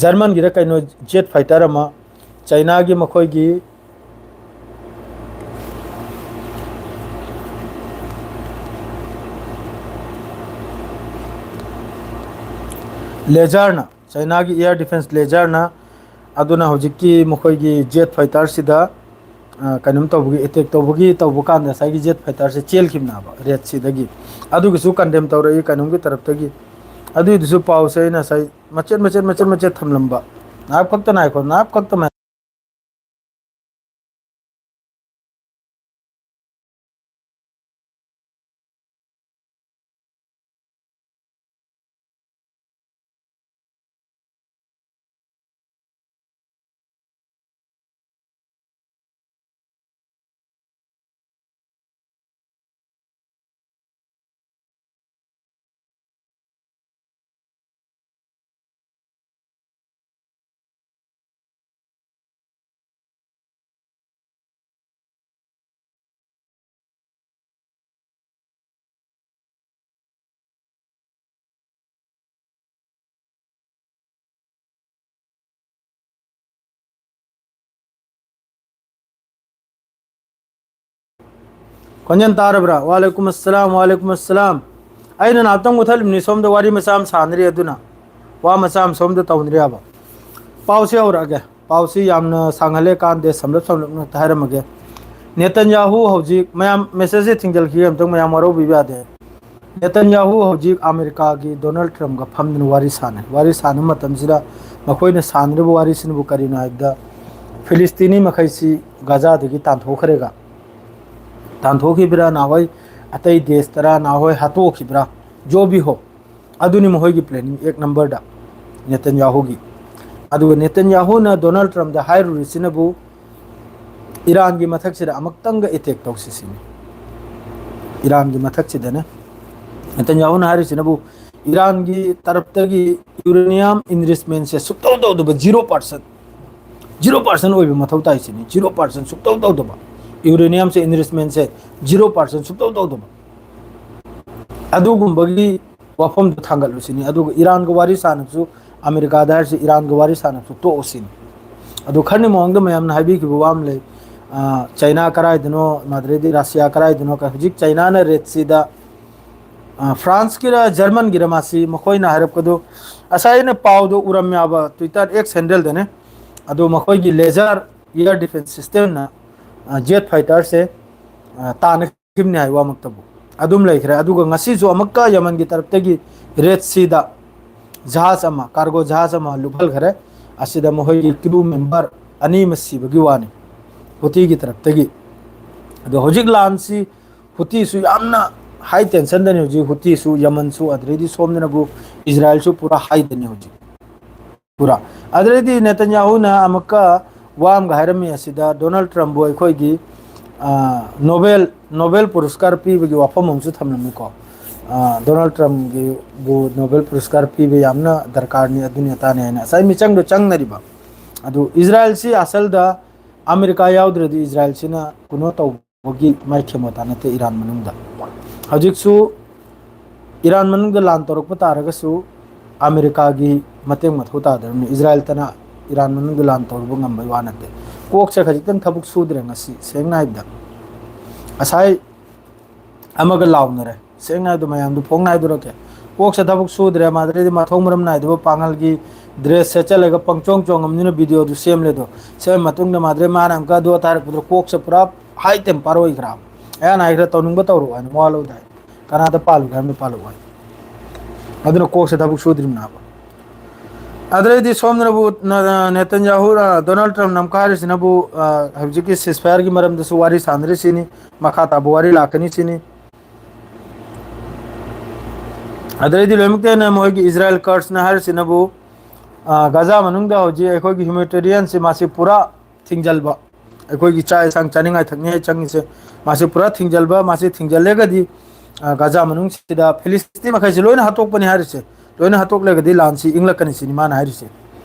ꯖꯔꯃꯟꯒꯤꯔ ꯀꯩꯅꯣ ꯖꯦꯠ ꯐꯥꯏꯇꯔ ꯑꯃ, ꯆꯩꯅꯥꯒꯤ ꯃꯈꯣꯏꯒꯤ ꯂꯦꯖꯔꯅ, ꯆꯩꯅꯥꯒꯤ ꯏꯌꯔ ꯗꯤꯐꯦꯟꯁ ꯂꯦꯖꯔꯅ, ꯑꯗꯨꯅ ꯍꯧꯖꯤꯛꯀꯤ ꯃꯈꯣꯏꯒꯤ ꯖꯦꯠ ꯐꯥꯏꯇꯔꯁꯤꯗ, ꯑ, ꯀꯩꯅꯣꯝ ꯇꯧꯕꯒꯤ, ꯑꯦꯇꯦꯛ ꯇꯧꯕꯒꯤ, ꯇꯧꯕ ꯀꯥꯟꯗ ꯉꯁꯥꯏꯒꯤ ꯖꯦꯠ ꯐꯥꯏꯇꯔꯁꯦ ꯆꯦꯜꯈꯤꯕꯅꯦꯕ ꯔꯦꯠ ꯁꯤꯗꯒꯤ꯫ ꯑꯗꯨꯒꯤꯁꯨ ꯀꯟꯗꯦꯝ ꯇꯧꯔꯛꯏ ꯀꯩꯅꯣꯝꯒꯤ ꯇꯔꯞꯇꯒꯤ꯫ ꯑꯗꯨꯏꯗꯨꯁꯨ ꯄꯥꯎꯁꯦ ꯑꯩꯅ ꯉꯁꯥꯏ ꯃꯆꯦꯠ ꯃꯆꯦꯠ ꯃꯆꯦꯠ ꯃꯆꯦꯠ ꯊꯝꯂꯝꯕ꯫ ꯉꯥꯏꯍꯥꯛ ꯈꯛꯇ ꯉꯥꯏꯈꯣ, ꯉꯥꯏꯍꯥꯛ ꯈꯛꯇ ꯉꯥꯏꯈꯣ꯫ ꯈꯣꯟꯖꯦꯜ ꯇꯥꯔꯕ꯭ꯔꯥ? ꯋꯥꯂꯩꯀꯨꯝ ꯑꯁꯂꯥꯝ, ꯋꯥꯂꯩꯀꯨꯝ ꯑꯁꯂꯥꯝ꯫ ꯑꯩꯅ ꯉꯥꯛꯇꯪ ꯃꯨꯊꯠꯂꯤꯕꯅꯤ, ꯁꯣꯝꯗ ꯋꯥꯔꯤ ꯃꯆꯥ ꯑꯃ ꯁꯥꯟꯅꯔꯤ, ꯑꯗꯨꯅ ꯋꯥ ꯃꯆꯥ ꯑꯃ ꯁꯣꯝꯗ ꯇꯧꯅꯔꯤꯕ꯫ ꯄꯥꯎꯁꯦ ꯍꯧꯔꯛꯑꯒꯦ꯫ ꯄꯥꯎꯁꯤ ꯌꯥꯝꯅ ꯁꯥꯡꯍꯜꯂꯦ ꯀꯥꯟꯗꯦ, ꯁꯝꯂꯞ ꯁꯝꯂꯞꯅ ꯍꯦꯛꯇ ꯍꯥꯏꯔꯝꯃꯒꯦ꯫ ꯅꯦꯇꯟꯌꯥꯍꯨ ꯍꯧꯖꯤꯛ, ꯃꯌꯥꯝ ꯃꯦꯁꯦꯖꯁꯦ ꯊꯤꯡꯖꯤꯜꯈꯤꯒꯦ ꯑꯝꯇꯪ, ꯃꯌꯥꯝ ꯋꯥꯔꯧꯕꯤꯕ ꯌꯥꯗꯦ꯫ ꯅꯦꯇꯟꯌꯥꯍꯨ ꯍꯧꯖꯤꯛ ꯑꯃꯦꯔꯤꯀꯥꯒꯤ ꯗꯣꯅꯥꯜꯗ ꯇ꯭ꯔꯝꯞꯀ ꯐꯝꯗꯨꯅ ꯋꯥꯔꯤ ꯁꯥꯟꯅꯩ꯫ ꯋꯥꯔꯤ ꯁꯥꯟꯅꯕ ꯃꯇꯝꯁꯤꯗ ꯃꯈꯣꯏꯅ ꯁꯥꯟꯅꯔꯤꯕ ꯋꯥꯔꯤꯁꯤꯅꯕꯨ ꯀꯔꯤꯅꯣ ꯍꯥꯏꯕꯗ, ꯐꯤꯂꯤꯁꯇꯤꯅꯤ ꯃꯈꯩꯁꯤ ꯒꯥꯖꯥꯗꯒꯤ ꯇꯥꯟꯊꯣꯛꯈ꯭ꯔꯦꯒ, ꯇꯥꯟꯊꯣꯛꯈꯤꯕ꯭ꯔꯥ, ꯅꯍꯥꯟꯋꯥꯏ ꯑꯇꯩ ꯗꯦꯁꯇꯔꯥ ꯅꯍꯥꯟꯋꯥꯏ ꯍꯥꯠꯇꯣꯛꯈꯤꯕ꯭ꯔꯥ, ꯖꯣꯕꯤ ꯍꯣ, ꯑꯗꯨꯅꯤ ꯃꯈꯣꯏꯒꯤ planning ꯑꯦꯛ ꯅꯝꯕꯔꯗ ꯅꯦꯇꯟꯌꯥꯍꯨꯒꯤ꯫ ꯑꯗꯨꯒ ꯅꯦꯇꯟꯌꯥꯍꯨꯅ ꯗꯣꯅꯥꯜꯗ ꯇ꯭ꯔꯝꯞꯗ ꯍꯥꯏꯔꯨꯔꯤꯁꯤꯅꯕꯨ, ꯏꯔꯥꯟꯒꯤ ꯃꯊꯛꯁꯤꯗ ꯑꯃꯨꯛꯇꯪꯒ ꯑꯦꯇꯦꯛ ꯇꯧꯁꯤ ꯁꯤꯅꯤ꯫ ꯏꯔꯥꯟꯒꯤ ꯃꯊꯛꯁꯤꯗꯅꯦ ꯅꯦꯇꯟꯌꯥꯍꯨꯅ ꯍꯥꯏꯔꯤꯁꯤꯅꯕꯨ, ꯏꯔꯥꯟꯒꯤ ꯇꯔꯞꯇꯒꯤ ꯌꯨꯔꯦꯅꯤꯌꯝ ꯏꯟꯔꯤꯆꯃꯦꯟꯁꯦ ꯁꯨꯛꯇꯧ ꯇꯧꯗꯕ, ꯖꯤꯔꯣ ꯄꯥꯔꯁꯦꯟ, ꯖꯤꯔꯣ ꯄꯥꯔꯁꯦꯟ ꯑꯣꯏꯕ ꯃꯊꯧ ꯇꯥꯏꯁꯤꯅꯤ꯫ ꯖꯤꯔꯣ ꯄꯥꯔꯁꯦꯟ ꯁꯨꯛꯇꯧ ꯇꯧꯗꯕ, ꯌꯨꯔꯦꯅꯤꯌꯝꯁꯦ ꯏꯟꯔꯤꯆꯃꯦꯟꯁꯦ ꯖꯤꯔꯣ ꯄꯥꯔꯁꯦꯟ ꯁꯨꯛꯇꯧ ꯇꯧꯗꯕ, ꯑꯗꯨꯒꯨꯝꯕꯒꯤ ꯋꯥꯐꯝꯗꯨ ꯊꯥꯡꯒꯠꯂꯨꯁꯤꯅꯤ꯫ ꯑꯗꯨꯒ ꯏꯔꯥꯟꯒ ꯋꯥꯔꯤ ꯁꯥꯟꯅꯕꯁꯨ, ꯑꯃꯦꯔꯤꯀꯥꯗ ꯍꯥꯏꯔꯤꯁꯤ ꯏꯔꯥꯟꯒ ꯋꯥꯔꯤ ꯁꯥꯟꯅꯕꯁꯨ ꯇꯣꯛꯎꯁꯤꯅꯤ꯫ ꯑꯗꯨ ꯈꯔꯅꯤ ꯃꯃꯥꯡꯗ ꯃꯌꯥꯝꯅ ꯍꯥꯏꯕꯤꯈꯤꯕ ꯋꯥ ꯑꯃ ꯂꯩ, ꯑ, ꯆꯩꯅꯥ ꯀꯔꯥꯏꯗꯅꯣ, ꯃꯗꯨꯗꯩꯗꯤ ꯔꯁꯤꯌꯥ ꯀꯔꯥꯏꯗꯅꯣ, ꯍꯧꯖꯤꯛ ꯆꯩꯅꯥꯅ ꯔꯦꯠ ꯁꯤꯗ, ꯑ, ꯐ꯭ꯔꯥꯟꯁꯀꯤꯔ ꯖꯔꯃꯟꯒꯤꯔ ꯃꯥꯁꯤ ꯃꯈꯣꯏꯅ ꯍꯥꯏꯔꯛꯄꯗꯨ, ꯉꯁꯥꯏ ꯑꯩꯅ ꯄꯥꯎꯗꯣ ꯎꯔꯝꯃꯦꯕ, ꯇ꯭ꯋꯤꯇꯔ ꯑꯦꯛꯁ ꯍꯦꯟꯗꯜꯗꯅꯦ꯫ ꯑꯗꯨ ꯃꯈꯣꯏꯒꯤ ꯂꯦꯖꯔ ꯏꯌꯔ ꯗꯤꯐꯦꯟꯁ ꯁꯤꯁꯇꯦꯝꯅ, ꯑ, ꯖꯦꯠ ꯐꯥꯏꯇꯔꯁꯦ, ꯑ, ꯇꯥꯟꯅꯈꯤꯕꯅꯤ ꯍꯥꯏ ꯋꯥꯃꯛꯇꯕꯨ꯫ ꯑꯗꯨꯝ ꯂꯩꯈ꯭ꯔꯦ꯫ ꯑꯗꯨꯒ ꯉꯁꯤꯁꯨ ꯑꯃꯨꯛꯀ ꯌꯃꯟꯒꯤ ꯇꯔꯞꯇꯒꯤ ꯔꯦꯠ ꯁꯤꯗ ꯖꯍꯥꯖ ꯑꯃ, ꯀꯥꯔꯒꯣ ꯖꯍꯥꯖ ꯑꯃ ꯂꯨꯞꯍꯜꯈ꯭ꯔꯦ꯫ ꯑꯁꯤꯗ ꯃꯈꯣꯏꯒꯤ ꯀ꯭ꯔꯨ ꯃꯦꯝꯕꯔ ꯑꯅꯤ ꯑꯃ ꯁꯤꯕꯒꯤ ꯋꯥꯅꯤ, ꯍꯨꯇꯤꯒꯤ ꯇꯔꯞꯇꯒꯤ꯫ ꯑꯗꯣ ꯍꯧꯖꯤꯛ ꯂꯥꯟꯁꯤ ꯍꯨꯇꯤꯁꯨ ꯌꯥꯝꯅ ꯍꯥꯏ ꯇꯦꯟꯁꯟꯗꯅꯤ ꯍꯧꯖꯤꯛ, ꯍꯨꯇꯤꯁꯨ, ꯌꯃꯟꯁꯨ, ꯑꯗꯨꯗꯩꯗꯤ ꯁꯣꯝꯗꯅꯕꯨ ꯏꯖꯔꯥꯏꯜꯁꯨ ꯄꯨꯔꯥ ꯍꯥꯏꯗꯅꯤ ꯍꯧꯖꯤꯛ꯫ ꯄꯨꯔꯥ꯫ ꯑꯗꯨꯗꯩꯗꯤ ꯅꯦꯇꯟꯌꯥꯍꯨꯅ ꯑꯃꯨꯛꯀ ꯋꯥ ꯑꯃꯒ ꯍꯥꯏꯔꯝꯃꯤ ꯑꯁꯤꯗ, ꯗꯣꯅꯥꯜꯗ ꯇ꯭ꯔꯝꯞꯕꯨ ꯑꯩꯈꯣꯏꯒꯤ, ꯑ, ꯅꯣꯕꯦꯜ, ꯅꯣꯕꯦꯜ ꯄꯨꯔꯁꯀꯥꯔ ꯄꯤꯕꯒꯤ ꯋꯥꯐꯝ ꯑꯃꯁꯨ ꯊꯝꯂꯝꯃꯤꯀꯣ꯫ ꯑ, ꯗꯣꯅꯥꯜꯗ ꯇ꯭ꯔꯝꯞꯀꯤꯕꯨ ꯅꯣꯕꯦꯜ ꯄꯨꯔꯁꯀꯥꯔ ꯄꯤꯕ ꯌꯥꯝꯅ ꯗꯔꯀꯥꯔꯅꯤ, ꯑꯗꯨꯅꯤ ꯑꯗꯥꯅꯤ ꯍꯥꯏꯅ ꯉꯁꯥꯏ ꯃꯤꯆꯪꯗꯣ ꯆꯪꯅꯔꯤꯕ꯫ ꯑꯗꯨ ꯏꯖꯔꯥꯏꯜꯁꯤ ꯑꯁꯜꯗ ꯑꯃꯦꯔꯤꯀꯥ ꯌꯥꯎꯗ꯭ꯔꯗꯤ ꯏꯖꯔꯥꯏꯜꯁꯤꯅ ꯀꯩꯅꯣ ꯇꯧꯕꯒꯤ ꯃꯥꯏ ꯈꯦꯃꯣꯇꯥ ꯅꯠꯇꯦ ꯏꯔꯥꯟ ꯃꯅꯨꯡꯗ꯫ ꯍꯧꯖꯤꯛꯁꯨ ꯏꯔꯥꯟ ꯃꯅꯨꯡꯗ ꯂꯥꯟ ꯇꯧꯔꯛꯄ ꯇꯥꯔꯒꯁꯨ ꯑꯃꯦꯔꯤꯀꯥꯒꯤ ꯃꯇꯦꯡ ꯃꯊꯧ ꯇꯥꯗ꯭ꯔꯕꯅꯤ꯫ ꯏꯖꯔꯥꯏꯜꯇꯅ ꯏꯔꯥꯟ ꯃꯅꯨꯡꯗ ꯂꯥꯟ ꯇꯧꯔꯨꯕ ꯉꯝꯕꯩ ꯋꯥ ꯅꯠꯇꯦ꯫ ꯀꯣꯛꯁꯦ ꯈꯖꯤꯛꯇꯪ ꯊꯕꯛ ꯁꯨꯗ꯭ꯔꯦ ꯉꯁꯤ, ꯁꯦꯡꯅ ꯍꯥꯏꯕꯗ꯫ ꯉꯁꯥꯏ ꯑꯃꯒ ꯂꯥꯎꯅꯔꯦ꯫ ꯁꯦꯡꯅ ꯍꯥꯏꯕꯗ ꯃꯌꯥꯝꯗꯨ ꯐꯣꯡꯅ ꯍꯥꯏꯗꯣꯔꯛꯀꯦ꯫ ꯀꯣꯛꯁꯦ ꯊꯕꯛ ꯁꯨꯗ꯭ꯔꯦ, ꯃꯥꯗꯨꯗꯩꯗꯤ ꯃꯊꯣꯡ ꯃꯔꯝ ꯅꯥꯏꯗꯕ ꯄꯥꯡꯒꯜꯒꯤ ꯗ꯭ꯔꯦꯁ ꯁꯦꯠꯆꯜꯂꯒ ꯄꯪꯆꯣꯡ ꯆꯣꯡꯉꯝꯅꯤꯅ ꯚꯤꯗꯤꯑꯣꯗꯨ ꯁꯦꯝꯂꯦꯗꯣ꯫ ꯁꯦꯝꯕ ꯃꯇꯨꯡꯗ ꯃꯥꯗꯨꯗꯩ ꯃꯥꯅ ꯑꯃꯨꯛꯀ ꯑꯗꯨ ꯑꯊꯥꯔꯛꯄꯗꯨꯗ ꯀꯣꯛꯁꯦ ꯄꯨꯔꯥ ꯍꯥꯏ ꯇꯦꯝꯄꯔ ꯑꯣꯏꯈ꯭ꯔꯕ꯫ ꯑꯩꯅ ꯍꯥꯏꯈ꯭ꯔꯦ, ꯇꯧꯅꯤꯡꯕ ꯇꯧꯔꯛꯑꯣ ꯍꯥꯏꯅ, ꯃꯋꯥ ꯂꯧꯗꯦ ꯍꯥꯏꯅ꯫ ꯀꯅꯥꯗ ꯄꯥꯜꯂꯨꯒꯦ ꯍꯥꯏꯕꯅꯣ ꯄꯥꯜꯂꯛꯑꯣ ꯍꯥꯏꯅ꯫ ꯑꯗꯨꯅ ꯀꯣꯛꯁꯦ ꯊꯕꯛ ꯁꯨꯗ꯭ꯔꯤꯕꯅꯦꯕ꯫ ꯑꯗꯨꯗꯩꯗꯤ ꯁꯣꯝꯗꯅꯕꯨ ꯅ-, ꯅꯦꯇꯟꯌꯥꯍꯨ, ꯑ, ꯗꯣꯅꯥꯜꯗ ꯇ꯭ꯔꯝꯞ ꯅꯝꯈꯥꯏꯔꯤꯁꯤꯅꯕꯨ, ꯑ, ꯍꯧꯖꯤꯛꯀꯤ ceasefire ꯒꯤ ꯃꯔꯝꯗꯁꯨ ꯋꯥꯔꯤ ꯁꯥꯟꯅꯔꯤꯁꯤꯅꯤ, ꯃꯈꯥ ꯇꯥꯕ ꯋꯥꯔꯤ ꯂꯥꯛꯀꯅꯤ ꯁꯤꯅꯤ꯫ ꯑꯗꯨꯗꯩꯗꯤ ꯂꯣꯏꯅꯃꯛꯇ ꯍꯦꯟꯅ ꯃꯣꯏꯒꯤ ꯏꯖꯔꯥꯏꯜ ꯀꯔꯁꯅ ꯍꯥꯏꯔꯤꯁꯤꯅꯕꯨ, ꯑ, ꯒꯥꯖꯥ ꯃꯅꯨꯡꯗ ꯍꯧꯖꯤꯛ ꯑꯩꯈꯣꯏꯒꯤ humanitarian ꯁꯤ ꯃꯥꯁꯤ ꯄꯨꯔꯥ ꯊꯤꯡꯖꯤꯜꯕ, ꯑꯩꯈꯣꯏꯒꯤ ꯆꯥꯛ ꯌꯦꯟꯁꯥꯡ ꯆꯥꯅꯤꯡꯉꯥꯏ ꯊꯛꯅꯤꯡꯉꯥꯏ ꯆꯪꯉꯤꯁꯦ, ꯃꯥꯁꯤ ꯄꯨꯔꯥ ꯊꯤꯡꯖꯤꯜꯕ, ꯃꯥꯁꯤ ꯊꯤꯡꯖꯤꯜꯂꯒꯗꯤ ꯑ, ꯒꯥꯖꯥ ꯃꯅꯨꯡꯁꯤꯗ ꯐꯤꯂꯤꯁꯇꯤꯟ ꯃꯈꯩꯁꯦ ꯂꯣꯏꯅ ꯍꯥꯠꯇꯣꯛꯄꯅꯤ ꯍꯥꯏꯔꯤꯁꯦ꯫ ꯂꯣꯏꯅ ꯍꯥꯠꯇꯣꯛꯂꯒꯗꯤ ꯂꯥꯟꯁꯤ ꯏꯪꯂꯛꯀꯅꯤ ꯁꯤꯅꯤ ꯃꯥꯅ ꯍꯥꯏꯔꯤꯁꯦ꯫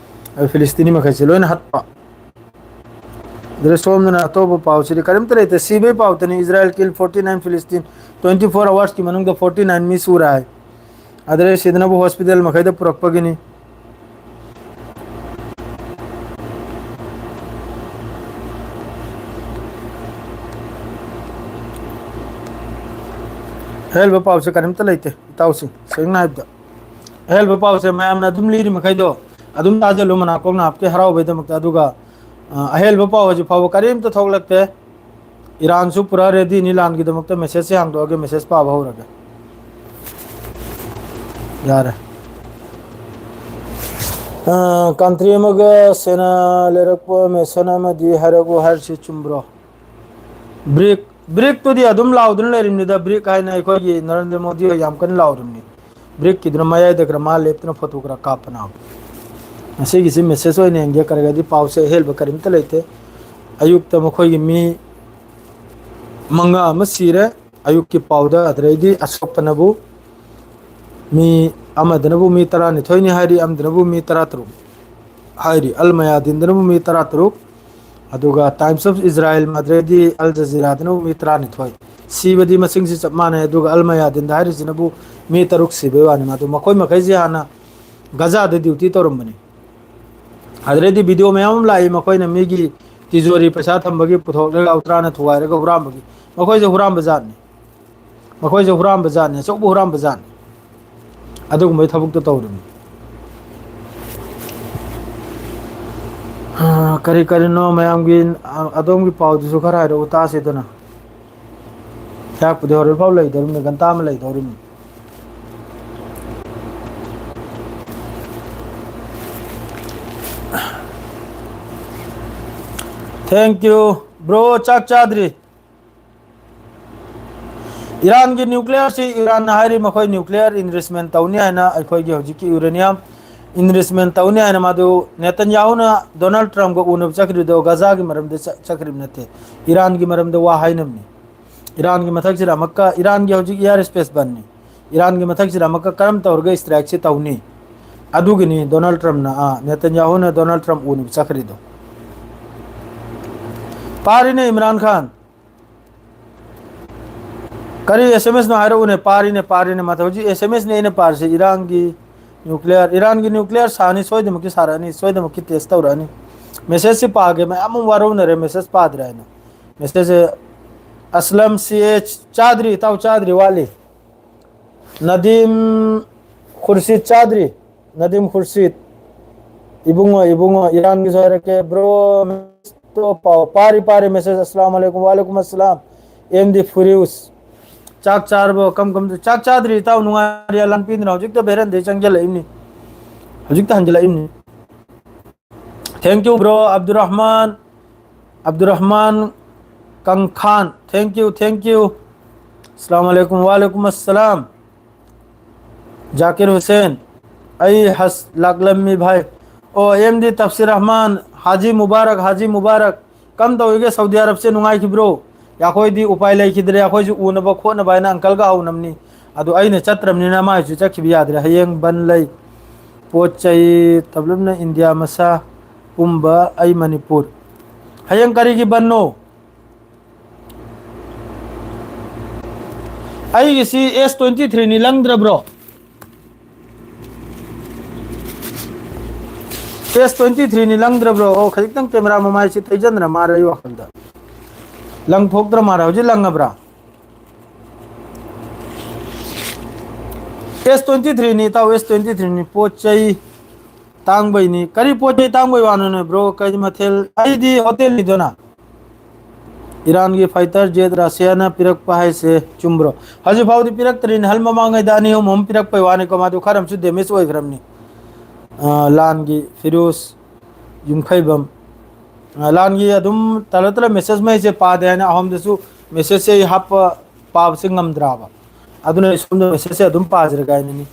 ꯑꯗꯨ ꯐꯤꯂꯤꯁꯇꯤꯅꯤ ꯃꯈꯩꯁꯦ ꯂꯣꯏꯅ ꯍꯥꯠꯄ꯫ ꯑꯗꯨꯗ ꯁꯣꯝꯗꯅ ꯑꯇꯣꯞꯄ ꯄꯥꯎꯁꯤꯗꯤ ꯀꯔꯤꯝꯇ ꯂꯩꯇꯦ꯫ ꯁꯤꯕꯒꯤ ꯄꯥꯎꯇꯅꯤ, "Israel kill forty nine Philistine, twenty four hours ꯀꯤ ꯃꯅꯨꯡꯗ forty nine ꯃꯤ ꯁꯨꯔꯦ" ꯍꯥꯏ꯫ ꯑꯗꯨꯗ ꯁꯤꯗꯅꯕꯨ ꯍꯣꯁꯄꯤꯇꯥꯜ ꯃꯈꯩꯗ ꯄꯨꯔꯛꯄꯒꯤꯅꯤ꯫ ꯑꯍꯦꯟꯕ ꯄꯥꯎꯁꯦ ꯀꯔꯤꯝꯇ ꯂꯩꯇꯦ, ꯏꯇꯥꯎꯁꯤꯡ, ꯁꯦꯡꯅ ꯍꯥꯏꯕꯗ꯫ ꯑꯍꯦꯟꯕ ꯄꯥꯎꯁꯦ ꯃꯌꯥꯝꯅ ꯑꯗꯨꯝ ꯂꯤꯔꯤ ꯃꯈꯩꯗꯣ ꯑꯗꯨꯝ ꯇꯥꯖꯜꯂꯨ, ꯃꯅꯥꯀꯣꯡ ꯅꯥꯞꯀꯤ ꯍꯔꯥꯎꯕꯩꯗꯃꯛꯇ꯫ ꯑꯗꯨꯒ, ꯑ, ꯑꯍꯦꯟꯕ ꯄꯥꯎ ꯍꯧꯖꯤꯛ ꯐꯥꯎꯕ ꯀꯔꯤꯝꯇ ꯊꯣꯛꯂꯛꯇꯦ꯫ ꯏꯔꯥꯟꯁꯨ ꯄꯨꯔꯥ ꯔꯦꯗꯤꯅꯤ ꯂꯥꯟꯒꯤꯗꯃꯛꯇ꯫ ꯃꯦꯁꯦꯖꯁꯦ ꯍꯥꯡꯗꯣꯛꯑꯒꯦ, ꯃꯦꯁꯦꯖ ꯄꯥꯕ ꯍꯧꯔꯒꯦ꯫ ꯌꯥꯔꯦ꯫ ꯑ, ꯀꯟꯇ꯭ꯔꯤ ꯑꯃꯒ ꯁꯦꯅꯥ ꯂꯩꯔꯛꯄ ꯃꯤꯁꯟ ꯑꯃꯗꯤ ꯍꯥꯏꯔꯛꯎ ꯍꯥꯏꯔꯤꯁꯤ ꯆꯨꯝꯕ꯭ꯔꯣ? ꯕ꯭ꯔꯤꯛ, ꯕ꯭ꯔꯤꯛꯇꯨꯗꯤ ꯑꯗꯨꯝ ꯂꯥꯎꯗꯨꯅ ꯂꯩꯔꯤꯕꯅꯤꯗ꯫ ꯕ꯭ꯔꯤꯛ ꯍꯥꯏꯅ ꯑꯩꯈꯣꯏꯒꯤ ꯅꯔꯦꯟꯗ꯭ꯔ ꯃꯣꯗꯤ ꯍꯣꯏ ꯌꯥꯝ ꯀꯟꯅ ꯂꯥꯎꯔꯤꯕꯅꯤ꯫ ꯕ꯭ꯔꯤꯛꯀꯤꯗꯨꯅ ꯃꯌꯥꯏꯗ ꯈꯔ ꯃꯥ ꯂꯦꯞꯇꯅ ꯐꯣꯇꯣ ꯈꯔ ꯀꯥꯞꯄꯅ꯫ ꯉꯁꯤꯒꯤꯁꯤ ꯃꯦꯁꯦꯖ ꯑꯣꯏꯅ ꯌꯦꯡꯒꯦ, ꯀꯔꯤꯒꯗꯤ ꯄꯥꯎꯁꯦ ꯑꯍꯦꯟꯕ ꯀꯔꯤꯝꯇ ꯂꯩꯇꯦ꯫ ꯑꯌꯨꯛꯇ ꯃꯈꯣꯏꯒꯤ ꯃꯤ ꯃꯉꯥ ꯑꯃ ꯁꯤꯔꯦ, ꯑꯌꯨꯛꯀꯤ ꯄꯥꯎꯗ꯫ ꯑꯗꯨꯗꯩꯗꯤ ꯑꯁꯣꯛꯄꯅꯕꯨ ꯃꯤ ꯑꯃꯗꯅꯕꯨ ꯃꯤ ꯇꯔꯥꯅꯤꯊꯣꯏꯅꯤ ꯍꯥꯏꯔꯤ, ꯑꯃꯗꯅꯕꯨ ꯃꯤ ꯇꯔꯥꯇꯔꯨꯛ ꯍꯥꯏꯔꯤ, ꯑꯜ ꯃꯌꯥꯗꯤꯟꯗꯅꯕꯨ ꯃꯤ ꯇꯔꯥꯇꯔꯨꯛ, ꯑꯗꯨꯒ Times of Israel, ꯑꯗꯨꯗꯩꯗꯤ ꯑꯜ ꯖꯖꯤꯔꯥꯗꯅꯕꯨ ꯃꯤ ꯇꯔꯥꯅꯤꯊꯣꯏ꯫ ꯁꯤꯕꯗꯤ ꯃꯁꯤꯡꯁꯤ ꯆꯞ ꯃꯥꯟꯅꯩ, ꯑꯗꯨꯒ ꯑꯜ ꯃꯌꯥꯗꯤꯟꯗ ꯍꯥꯏꯔꯤꯁꯤꯅꯕꯨ ꯃꯤ ꯇꯔꯨꯛ ꯁꯤꯕꯒꯤ ꯋꯥꯅꯤ꯫ ꯃꯗꯨ ꯃꯈꯣꯏ ꯃꯈꯩꯁꯤ ꯍꯥꯟꯅ ꯒꯖꯥꯗ ꯗ꯭ꯌꯨꯇꯤ ꯇꯧꯔꯝꯕꯅꯤ꯫ ꯑꯗꯨꯗꯩꯗꯤ ꯚꯤꯗꯤꯑꯣ ꯃꯌꯥꯝ ꯑꯃ ꯂꯥꯛꯏ, ꯃꯈꯣꯏꯅ ꯃꯤꯒꯤ ꯇꯤꯖꯣꯔꯤ ꯄꯩꯁꯥ ꯊꯝꯕꯒꯤ ꯄꯨꯊꯣꯛꯂꯒ ꯎꯇ꯭ꯔꯥꯅ ꯊꯨꯒꯥꯏꯔꯒ ꯍꯨꯔꯥꯟꯕꯒꯤ꯫ ꯃꯈꯣꯏꯁꯦ ꯍꯨꯔꯥꯟꯕ ꯖꯥꯠꯅꯤ, ꯃꯈꯣꯏꯁꯦ ꯍꯨꯔꯥꯟꯕ ꯖꯥꯠꯅꯤ, ꯑꯆꯧꯕ ꯍꯨꯔꯥꯟꯕ ꯖꯥꯠꯅꯤ꯫ ꯑꯗꯨꯒꯨꯝꯕꯒꯤ ꯊꯕꯛꯇꯣ ꯇꯧꯔꯤꯕꯅꯤ꯫ ꯑꯥ, ꯀꯔꯤ ꯀꯔꯤꯅꯣ ꯃꯌꯥꯝꯒꯤ, ꯑ-, ꯑꯗꯣꯝꯒꯤ ꯄꯥꯎꯗꯨꯁꯨ ꯈꯔ ꯍꯥꯏꯔꯛꯎ ꯇꯥꯁꯤꯗꯅ꯫ ꯆꯥꯛꯄꯨꯗꯤ ꯍꯣꯔꯦꯟ ꯐꯥꯎ ꯂꯩꯗꯧꯔꯤꯕꯅꯤ, ꯘꯟꯇꯥ ꯑꯃ ꯂꯩꯗꯧꯔꯤꯕꯅꯤ꯫ Thank you, bro. ꯆꯥꯛ ꯆꯥꯗ꯭ꯔꯤ꯫ ꯏꯔꯥꯟꯒꯤ ꯅ꯭ꯌꯨꯀ꯭ꯂꯤꯌꯔꯁꯤ ꯏꯔꯥꯟꯅ ꯍꯥꯏꯔꯤ, ꯃꯈꯣꯏ ꯅ꯭ꯌꯨꯀ꯭ꯂꯤꯌꯔ ꯏꯟꯔꯤꯆꯃꯦꯟ ꯇꯧꯅꯤ ꯍꯥꯏꯅ꯫ ꯑꯩꯈꯣꯏꯒꯤ ꯍꯧꯖꯤꯛꯀꯤ ꯌꯨꯔꯦꯅꯤꯌꯝ ꯏꯟꯔꯤꯆꯃꯦꯟ ꯇꯧꯅꯤ ꯍꯥꯏꯅ ꯃꯗꯨ ꯅꯦꯇꯟꯌꯥꯍꯨꯅ ꯗꯣꯅꯥꯜꯗ ꯇ꯭ꯔꯝꯞꯀ ꯎꯅꯕ ꯆꯠꯈ꯭ꯔꯤꯗꯣ ꯒꯖꯥꯒꯤ ꯃꯔꯝꯗ ꯆ-, ꯆꯠꯈ꯭ꯔꯤꯕ ꯅꯠꯇꯦ, ꯏꯔꯥꯟꯒꯤ ꯃꯔꯝꯗ ꯋꯥ ꯍꯥꯏꯅꯕꯅꯤ꯫ ꯏꯔꯥꯟꯒꯤ ꯃꯊꯛꯁꯤꯗ ꯑꯃꯨꯛꯀ, ꯏꯔꯥꯟꯒꯤ ꯍꯧꯖꯤꯛ air space ꯕꯟꯅꯤ꯫ ꯏꯔꯥꯟꯒꯤ ꯃꯊꯛꯁꯤꯗ ꯑꯃꯨꯛꯀ ꯀꯔꯝ ꯇꯧꯔꯒ strikeꯁꯤ ꯇꯧꯅꯤ? ꯑꯗꯨꯒꯤꯅꯤ ꯗꯣꯅꯥꯜꯗ ꯇ꯭ꯔꯝꯞꯅ, ꯑꯥ, ꯅꯦꯇꯟꯌꯥꯍꯨꯅ ꯗꯣꯅꯥꯜꯗ ꯇ꯭ꯔꯝꯞ ꯎꯅꯕ ꯆꯠꯈ꯭ꯔꯤꯗꯣ꯫ ꯄꯥꯔꯤꯅꯦ ꯏꯝꯔꯥꯟ ꯈꯥꯟ꯫ ꯀꯔꯤ S M S ꯅꯣ ꯍꯥꯏꯔꯛꯎꯅꯦ, ꯄꯥꯔꯤꯅꯦ, ꯄꯥꯔꯤꯅꯦ꯫ ꯃꯊꯛ ꯍꯧꯖꯤꯛ S M S ꯅꯦ ꯑꯩꯅ ꯄꯥꯔꯤꯁꯦ, ꯏꯔꯥꯟꯒꯤ nuclear, ꯏꯔꯥꯟꯒꯤ nuclear ꯁꯥꯅꯤ, ꯁꯣꯏꯗꯅꯃꯛꯀꯤ ꯁꯥꯔꯛꯑꯅꯤ, ꯁꯣꯏꯗꯅꯃꯛꯀꯤ test ꯇꯧꯔꯛꯑꯅꯤ꯫ Messageꯁꯤ ꯄꯥꯒꯦ, ꯃꯌꯥꯝ ꯑꯃ ꯋꯥꯔꯧꯅꯔꯦ message ꯄꯥꯗ꯭ꯔꯦ ꯍꯥꯏꯅ꯫ Messageꯁꯦ ꯑꯁꯂꯝ C H ꯆꯥꯗ꯭ꯔꯤ, ꯏꯇꯥꯎ ꯆꯥꯗ꯭ꯔꯤ, ꯋꯥꯠꯂꯤ꯫ ꯅꯗꯤꯝ ꯈꯨꯔꯁꯤꯠ ꯆꯥꯗ꯭ꯔꯤ, ꯅꯗꯤꯝ ꯈꯨꯔꯁꯤꯠ꯫ ꯏꯕꯨꯡꯉꯣ, ꯏꯕꯨꯡꯉꯣ, ꯏꯔꯥꯟꯒꯤꯁꯨ ꯍꯥꯏꯔꯛꯀꯦ, bro꯫ ꯄꯥꯎ ꯄꯥꯔꯤ, ꯄꯥꯔꯤ message꯫ ꯑꯁꯂꯥꯝ ꯑꯂꯩꯀꯨꯝ, ꯋꯥꯂꯩꯀꯨꯝ ꯑꯁꯂꯥꯝ꯫ M D Furious꯫ ꯆꯥꯛ ꯆꯥꯔꯕꯣ? ꯀꯝ ꯀꯝ ꯆꯥꯛ ꯆꯥꯗ꯭ꯔꯤ ꯏꯇꯥꯎ, ꯅꯨꯡꯉꯥꯏꯔꯤ ꯂꯝꯄꯤꯗꯨꯅ ꯍꯧꯖꯤꯛꯇ ꯕꯦꯔꯟꯗꯩ ꯆꯪꯁꯤꯜꯂꯛꯏꯕꯅꯤ, ꯍꯧꯖꯤꯛꯇ ꯍꯟꯖꯤꯜꯂꯛꯏꯕꯅꯤ꯫ Thank you, bro Abdur Rahman, Abdur Rahman ꯀꯪꯈꯥꯟ, thank you, thank you꯫ ꯑꯁꯂꯥꯝ ꯑꯂꯩꯀꯨꯝ, ꯋꯥꯂꯩꯀꯨꯝ ꯑꯁꯂꯥꯝ꯫ Zakir Hussain, ꯑꯩ ꯍꯁ ꯂꯥꯛꯂꯝꯃꯤ ꯚꯥꯏ꯫ ꯑꯣ, M D ꯇꯐꯁꯤꯔ ꯔꯍꯃꯥꯟ, ꯍꯥꯖꯤ ꯃꯨꯕꯥꯔꯛ, ꯍꯥꯖꯤ ꯃꯨꯕꯥꯔꯛ꯫ ꯀꯝ ꯇꯧꯔꯤꯒꯦ ꯁꯥꯎꯗꯤ ꯑꯔꯕꯁꯦ, ꯅꯨꯡꯉꯥꯏꯈꯤꯕ꯭ꯔꯣ? ꯑꯩꯈꯣꯏꯗꯤ ꯎꯄꯥꯏ ꯂꯩꯈꯤꯗ꯭ꯔꯦ, ꯑꯩꯈꯣꯏꯁꯨ ꯎꯅꯕ ꯈꯣꯠꯅꯕ ꯍꯥꯏꯅ ꯑꯪꯀꯜꯒ ꯍꯧꯅꯕꯅꯤ꯫ ꯑꯗꯨ ꯑꯩꯅ ꯆꯠꯇ꯭ꯔꯕꯅꯤꯅ ꯃꯥꯏꯁꯨ ꯆꯠꯈꯤꯕ ꯌꯥꯗ꯭ꯔꯦ꯫ ꯍꯌꯦꯡ ꯕꯟ ꯂꯩ꯫ ꯄꯣꯠ ꯆꯩ ꯇꯞꯂꯞꯅ ꯏꯟꯗꯤꯌꯥ ꯃꯁꯥ ꯄꯨꯝꯕ ꯑꯩ ꯃꯅꯤꯄꯨꯔ꯫ ꯍꯌꯦꯡ ꯀꯔꯤꯒꯤ ꯕꯟꯅꯣ? ꯑꯩꯒꯤꯁꯤ S twenty three ꯅꯤ, ꯂꯪꯗ꯭ꯔꯕ꯭ꯔꯣ? S twenty three ꯅꯤ, ꯂꯪꯗ꯭ꯔꯕ꯭ꯔꯣ? ꯑꯣ, ꯈꯖꯤꯛꯇꯪ camera ꯃꯃꯥꯏꯁꯤ ꯊꯩꯖꯟꯗ꯭ꯔ ꯃꯥꯜꯂꯦ ꯑꯩ ꯋꯥꯈꯜꯗ꯫ ꯂꯪ ꯊꯣꯛꯇ꯭ꯔ ꯃꯥꯜꯂꯦ꯫ ꯍꯧꯖꯤꯛ ꯂꯪꯉꯕ꯭ꯔꯥ? S twenty three ꯅꯤ ꯏꯇꯥꯎ, S twenty three ꯅꯤ꯫ ꯄꯣꯠ ꯆꯩ ꯇꯥꯡꯕꯩꯅꯤ꯫ ꯀꯔꯤ ꯄꯣꯠ ꯆꯩ ꯇꯥꯡꯕꯩ ꯋꯥꯅꯣꯅꯦ bro? ꯀꯔꯤ ꯃꯊꯦꯜ? ꯑꯩꯗꯤ ꯍꯣꯇꯦꯜꯅꯤꯗꯅ꯫ ꯏꯔꯥꯟꯒꯤ fighter jet ꯔꯁꯤꯌꯥꯅ ꯄꯤꯔꯛꯄ ꯍꯥꯏꯁꯦ ꯆꯨꯝꯕ꯭ꯔꯣ? ꯍꯧꯖꯤꯛ ꯐꯥꯎꯗꯤ ꯄꯤꯔꯛꯇ꯭ꯔꯤꯅꯦ꯫ ꯍꯜ ꯃꯃꯥꯡꯉꯩꯗ ꯑꯅꯤ ꯑꯍꯨꯝ ꯑꯃ ꯄꯤꯔꯛꯄꯩ ꯋꯥꯅꯤꯀꯣ, ꯃꯥꯗꯨ ꯈꯔ ꯑꯃꯁꯨ damage ꯑꯣꯏꯈ꯭ꯔꯕꯅꯤ꯫ ꯑ, ꯂꯥꯟꯒꯤ ꯐꯤꯔꯣꯁ ꯌꯨꯝꯈꯩꯕꯝ꯫ ꯑ, ꯂꯥꯟꯒꯤ ꯑꯗꯨꯝ ꯇꯂ ꯇꯂ message ꯃꯩꯁꯦ ꯄꯥꯗꯦ ꯍꯥꯏꯅ ꯑꯍꯣꯝꯗꯁꯨ message ꯁꯦ ꯑꯩ ꯍꯥꯞꯄ, ꯄꯥꯕꯁꯦ ꯉꯝꯗ꯭ꯔꯕ꯫ ꯑꯗꯨꯅ ꯑꯩ ꯁꯣꯝꯗ message ꯁꯦ ꯑꯗꯨꯝ ꯄꯥꯖꯔꯒꯦ ꯍꯥꯏꯅꯅꯤ꯫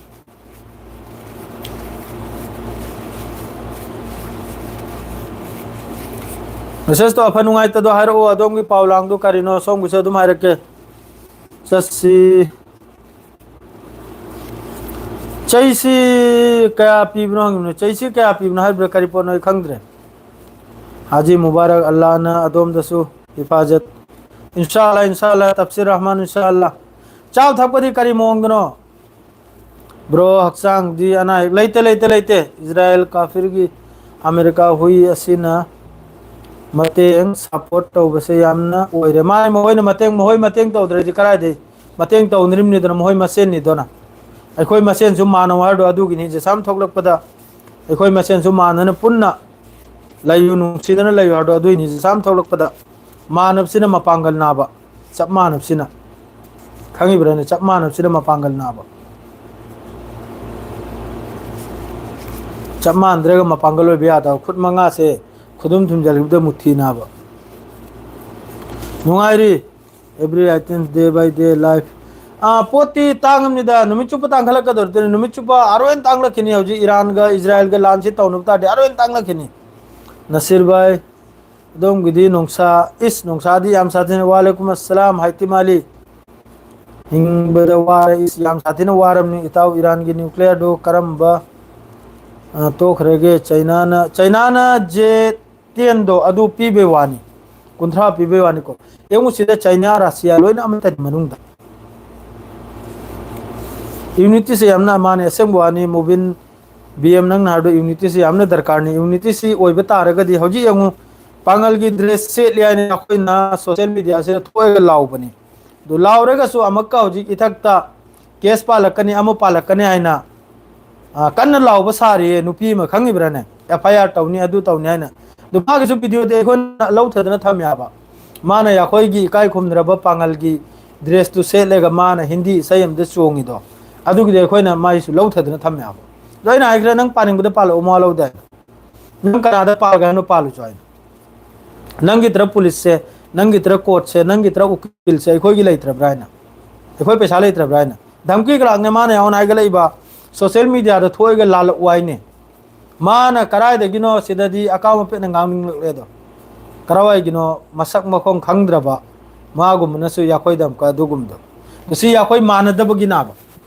Message ꯇꯣ ꯑꯐ ꯅꯨꯡꯉꯥꯏꯇꯗꯣ ꯍꯥꯏꯔꯛꯑꯣ, ꯑꯗꯣꯝꯒꯤ ꯄꯥꯎ ꯂꯥꯡꯗꯣ ꯀꯔꯤꯅꯣ, ꯁꯣꯝꯒꯤꯁꯨ ꯑꯗꯨꯝ ꯍꯥꯏꯔꯛꯀꯦ꯫ ꯆꯠꯁꯤ꯫ ꯆꯩꯁꯤ ꯀꯌꯥ ꯄꯤꯕꯅꯣ ꯍꯪꯉꯤꯕꯅꯣ? ꯆꯩꯁꯤ ꯀꯌꯥ ꯄꯤꯕꯅꯣ ꯍꯥꯏꯕ꯭ꯔꯥ? ꯀꯔꯤ ꯄꯣꯠꯅꯣ ꯑꯩ ꯈꯪꯗ꯭ꯔꯦ꯫ ꯍꯥꯖꯤ ꯃꯨꯕꯥꯔꯛ, ꯑꯜꯂꯥꯅ ꯑꯗꯣꯝꯗꯁꯨ ꯍꯤꯐꯥꯖꯠ꯫ ꯏꯟꯁꯥ ꯑꯜꯂꯥ, ꯏꯟꯁꯥ ꯑꯜꯂꯥ, ꯇꯞꯁꯤꯔ ꯔꯍꯃꯥꯟ, ꯏꯟꯁꯥ ꯑꯜꯂꯥ꯫ ꯆꯥꯕ ꯊꯛꯄꯗꯤ ꯀꯔꯤ ꯃꯑꯣꯡꯗꯅꯣ? ꯕ꯭ꯔꯣ, ꯍꯛꯆꯥꯡꯗꯤ ꯑꯅꯥ ꯑꯌꯦꯛ ꯂꯩꯇꯦ, ꯂꯩꯇꯦ, ꯂꯩꯇꯦ꯫ ꯏꯖꯔꯥꯌꯦꯜ ꯀꯥꯐꯤꯔꯒꯤ ꯑꯃꯦꯔꯤꯀꯥ ꯍꯨꯏ ꯑꯁꯤꯅ ꯃꯇꯦꯡ, ꯁꯞꯄꯣꯔꯠ ꯇꯧꯕꯁꯦ ꯌꯥꯝꯅ ꯑꯣꯏꯔꯦ꯫ ꯃꯥꯅ ꯃꯈꯣꯏꯅ ꯃꯇꯦꯡ, ꯃꯈꯣꯏ ꯃꯇꯦꯡ ꯇꯧꯗ꯭ꯔꯗꯤ ꯀꯗꯥꯏꯗꯩ ꯃꯇꯦꯡ ꯇꯧꯅꯔꯤꯕꯅꯤꯗꯅ? ꯃꯈꯣꯏ ꯃꯁꯦꯟꯅꯤꯗꯅ꯫ ꯑꯩꯈꯣꯏ ꯃꯁꯦꯟꯁꯨ ꯃꯥꯟꯅꯧ ꯍꯥꯏꯔꯗꯣ ꯑꯗꯨꯒꯤꯅꯤ꯫ ꯖꯦꯁꯥꯝ ꯊꯣꯛꯂꯛꯄꯗ ꯑꯩꯈꯣꯏ ꯃꯁꯦꯟꯁꯨ ꯃꯥꯟꯅꯅ ꯄꯨꯟꯅ ꯂꯩꯌꯨ, ꯅꯨꯡꯁꯤꯅꯅ ꯂꯩꯌꯨ ꯍꯥꯏꯔꯗꯣ ꯑꯗꯨꯏꯅꯤ꯫ ꯖꯦꯁꯥꯝ ꯊꯣꯛꯂꯛꯄꯗ ꯃꯥꯟꯅꯕꯁꯤꯅ ꯃꯄꯥꯡꯒꯜ ꯅꯥꯕ, ꯆꯞ ꯃꯥꯟꯅꯕꯁꯤꯅ꯫ ꯈꯪꯉꯤꯕ꯭ꯔꯥꯅꯦ? ꯆꯞ ꯃꯥꯟꯅꯕꯁꯤꯅ ꯃꯄꯥꯡꯒꯜ ꯅꯥꯕ꯫ ꯆꯞ ꯃꯥꯟꯅꯗ꯭ꯔꯒ ꯃꯄꯥꯡꯒꯜ ꯑꯣꯏꯕ ꯌꯥꯗꯕ꯫ ꯈꯨꯠ ꯃꯉꯥꯁꯦ ꯈꯨꯗꯨꯝ ꯊꯨꯝꯖꯤꯜꯂꯤꯕꯗ ꯃꯨꯊꯤ ꯅꯥꯕ꯫ ꯅꯨꯡꯉꯥꯏꯔꯤ꯫ Every item day by day life. ꯑꯥ, ꯄꯣꯠꯇꯤ ꯇꯥꯡꯉꯝꯅꯤꯗ, ꯅꯨꯃꯤꯠ ꯆꯨꯞꯄ ꯇꯥꯡꯈꯠꯂꯛꯀꯗꯧꯔꯤꯕꯅꯤ꯫ ꯅꯨꯃꯤꯠ ꯆꯨꯞꯄ ꯑꯔꯣꯏꯅ ꯇꯥꯡꯂꯛꯈꯤꯅꯤ꯫ ꯍꯧꯖꯤꯛ ꯏꯔꯥꯟꯒ ꯏꯖꯔꯥꯌꯦꯜꯒ ꯂꯥꯟꯁꯤ ꯇꯧꯅꯕ ꯇꯥꯔꯗꯤ ꯑꯔꯣꯏꯅ ꯇꯥꯡꯂꯛꯈꯤꯅꯤ꯫ ꯅꯁꯤꯔ ꯚꯥꯏ, ꯑꯗꯣꯝꯒꯤꯗꯤ ꯅꯨꯡꯁꯥ, ꯏꯁ, ꯅꯨꯡꯁꯥꯗꯤ ꯌꯥꯝ ꯁꯥꯊꯤꯅ꯫ ꯋꯥꯂꯦꯀꯨꯝ ꯑꯁꯂꯥꯝ ꯍꯥꯏꯇꯤꯝ ꯑꯂꯤ꯫ ꯍꯤꯡꯕꯗ ꯋꯥꯔꯦ, ꯏꯁ, ꯌꯥꯝ ꯁꯥꯊꯤꯅ ꯋꯥꯔꯝꯅꯤ꯫ ꯏꯇꯥꯎ, ꯏꯔꯥꯟꯒꯤ ꯅ꯭ꯌꯨꯀ꯭ꯂꯤꯌꯔꯗꯨ ꯀꯔꯝꯕ, ꯑ, ꯇꯣꯛꯈ꯭ꯔꯒꯦ? ꯆꯩꯅꯥꯅ, ꯆꯩꯅꯥꯅ ꯖꯦ ꯇꯦꯟꯗꯣ ꯑꯗꯨ ꯄꯤꯕꯩ ꯋꯥꯅꯤ, ꯀꯨꯟꯊ꯭ꯔꯥ ꯄꯤꯕꯩ ꯋꯥꯅꯤꯀꯣ꯫ ꯌꯦꯡꯉꯨ ꯁꯤꯗ ꯆꯩꯅꯥ, ꯔꯁꯤꯌꯥ ꯂꯣꯏꯅ ꯑꯃꯠꯇꯅꯤ ꯃꯅꯨꯡꯗ꯫ ꯌꯨꯅꯤꯇꯤꯁꯦ ꯌꯥꯝꯅ ꯃꯥꯅꯦ, ꯑꯁꯦꯡꯕ ꯋꯥꯅꯤ꯫ ꯃꯨꯕꯤꯟ ꯕꯤ ꯑꯦꯝ, ꯅꯪꯅ ꯍꯥꯏꯕꯗꯣ ꯌꯨꯅꯤꯇꯤꯁꯦ ꯌꯥꯝꯅ ꯗꯔꯀꯥꯔꯅꯤ꯫ ꯌꯨꯅꯤꯇꯤꯁꯤ ꯑꯣꯏꯕ ꯇꯥꯔꯒꯗꯤ ꯍꯧꯖꯤꯛ ꯌꯦꯡꯉꯨ, ꯄꯥꯡꯒꯜꯒꯤ ꯗ꯭ꯔꯦꯁ ꯁꯦꯠꯂꯤ ꯍꯥꯏꯅ ꯑꯩꯈꯣꯏꯅ ꯁꯣꯁꯤꯌꯦꯜ ꯃꯦꯗꯤꯌꯥꯁꯤꯗ ꯊꯣꯛꯑꯒ ꯂꯥꯎꯕꯅꯤ꯫ ꯑꯗꯨ ꯂꯥꯎꯔꯒꯁꯨ ꯑꯃꯨꯛꯀ ꯍꯧꯖꯤꯛ ꯏꯊꯛꯇ ꯀꯦꯁ ꯄꯥꯜꯂꯛꯀꯅꯤ, ꯑꯃ ꯄꯥꯜꯂꯛꯀꯅꯤ ꯍꯥꯏꯅ, ꯑ, ꯀꯟꯅ ꯂꯥꯎꯕ ꯁꯥꯔꯤꯌꯦ ꯅꯨꯄꯤ ꯑꯃ, ꯈꯪꯉꯤꯕ꯭ꯔꯥꯅꯦ? ꯑꯦꯐ ꯑꯥꯏ ꯑꯥꯔ ꯇꯧꯅꯤ, ꯑꯗꯨ ꯇꯧꯅꯤ ꯍꯥꯏꯅ꯫ ꯑꯗꯨ ꯃꯥꯒꯤꯁꯨ ꯚꯤꯗꯤꯑꯣꯗꯤ ꯑꯩꯈꯣꯏꯅ ꯂꯧꯊꯗꯅ ꯊꯝꯃꯦ ꯍꯥꯏꯕ꯫ ꯃꯥꯅ ꯑꯩꯈꯣꯏꯒꯤ ꯏꯀꯥꯏ ꯈꯨꯝꯅꯔꯕ ꯄꯥꯡꯒꯜꯒꯤ ꯗ꯭ꯔꯦꯁꯇꯨ ꯁꯦꯠꯂꯒ ꯃꯥꯅ ꯍꯤꯟꯗꯤ ꯏꯁꯩ ꯑꯃꯗ ꯆꯣꯡꯉꯤꯗꯣ, ꯑꯗꯨꯒꯤꯗꯤ ꯑꯩꯈꯣꯏꯅ ꯃꯥꯏꯁꯨ ꯂꯧꯊꯗꯅ ꯊꯝꯃꯦ ꯍꯥꯏꯕ꯫ ꯑꯗꯣ ꯑꯩꯅ ꯍꯥꯏꯈ꯭ꯔꯦ, ꯅꯪ ꯄꯥꯅꯤꯡꯕꯗ ꯄꯥꯜꯂꯛꯑꯣ, ꯃꯋꯥ ꯂꯧꯗꯦ ꯍꯥꯏꯅ꯫ ꯅꯪ ꯀꯅꯥꯗ ꯄꯥꯜꯂꯒꯦ ꯍꯥꯏꯅꯣ ꯄꯥꯜꯂꯨꯁꯨ ꯍꯥꯏꯅ꯫ ꯅꯪꯒꯤ ꯇꯔꯞ ꯄꯨꯂꯤꯁꯁꯦ, ꯅꯪꯒꯤ ꯇꯔꯞ ꯀꯣꯔꯠꯁꯦ, ꯅꯪꯒꯤ ꯇꯔꯞ ꯎꯀꯤꯜꯁꯦ ꯑꯩꯈꯣꯏꯒꯤ ꯂꯩꯇ꯭ꯔꯕ꯭ꯔꯥ ꯍꯥꯏꯅ, ꯑꯩꯈꯣꯏ ꯄꯩꯁꯥ ꯂꯩꯇ꯭ꯔꯕ꯭ꯔꯥ ꯍꯥꯏꯅ꯫ ꯙꯝꯀꯤ ꯀꯂꯥꯛꯅꯦ ꯃꯥꯅ ꯌꯥꯎꯅ ꯍꯥꯏꯒꯠꯂꯛꯏꯕ, ꯁꯣꯁꯤꯌꯦꯜ ꯃꯦꯗꯤꯌꯥꯗ ꯊꯣꯛꯑꯒ ꯂꯥꯜꯂꯛꯎ ꯍꯥꯏꯅꯦ꯫ ꯃꯥꯅ ꯀꯗꯥꯏꯗꯒꯤꯅꯣ ꯁꯤꯗꯗꯤ ꯑꯀꯥꯎ ꯑꯄꯦꯠꯅ ꯉꯥꯡꯅꯤꯡꯂꯛꯂꯦ ꯑꯗꯣ꯫ ꯀꯔꯥꯏꯋꯥꯏꯒꯤꯅꯣ ꯃꯁꯛ ꯃꯈꯣꯡ ꯈꯪꯗ꯭ꯔꯕ ꯃꯥꯒꯨꯝꯕꯅꯁꯨ ꯑꯩꯈꯣꯏꯗ ꯑꯃꯨꯛꯀ ꯑꯗꯨꯒꯨꯝꯕꯗꯣ꯫ ꯃꯁꯤ ꯑꯩꯈꯣꯏ ꯃꯥꯟꯅꯗꯕꯒꯤꯅꯥꯕ꯫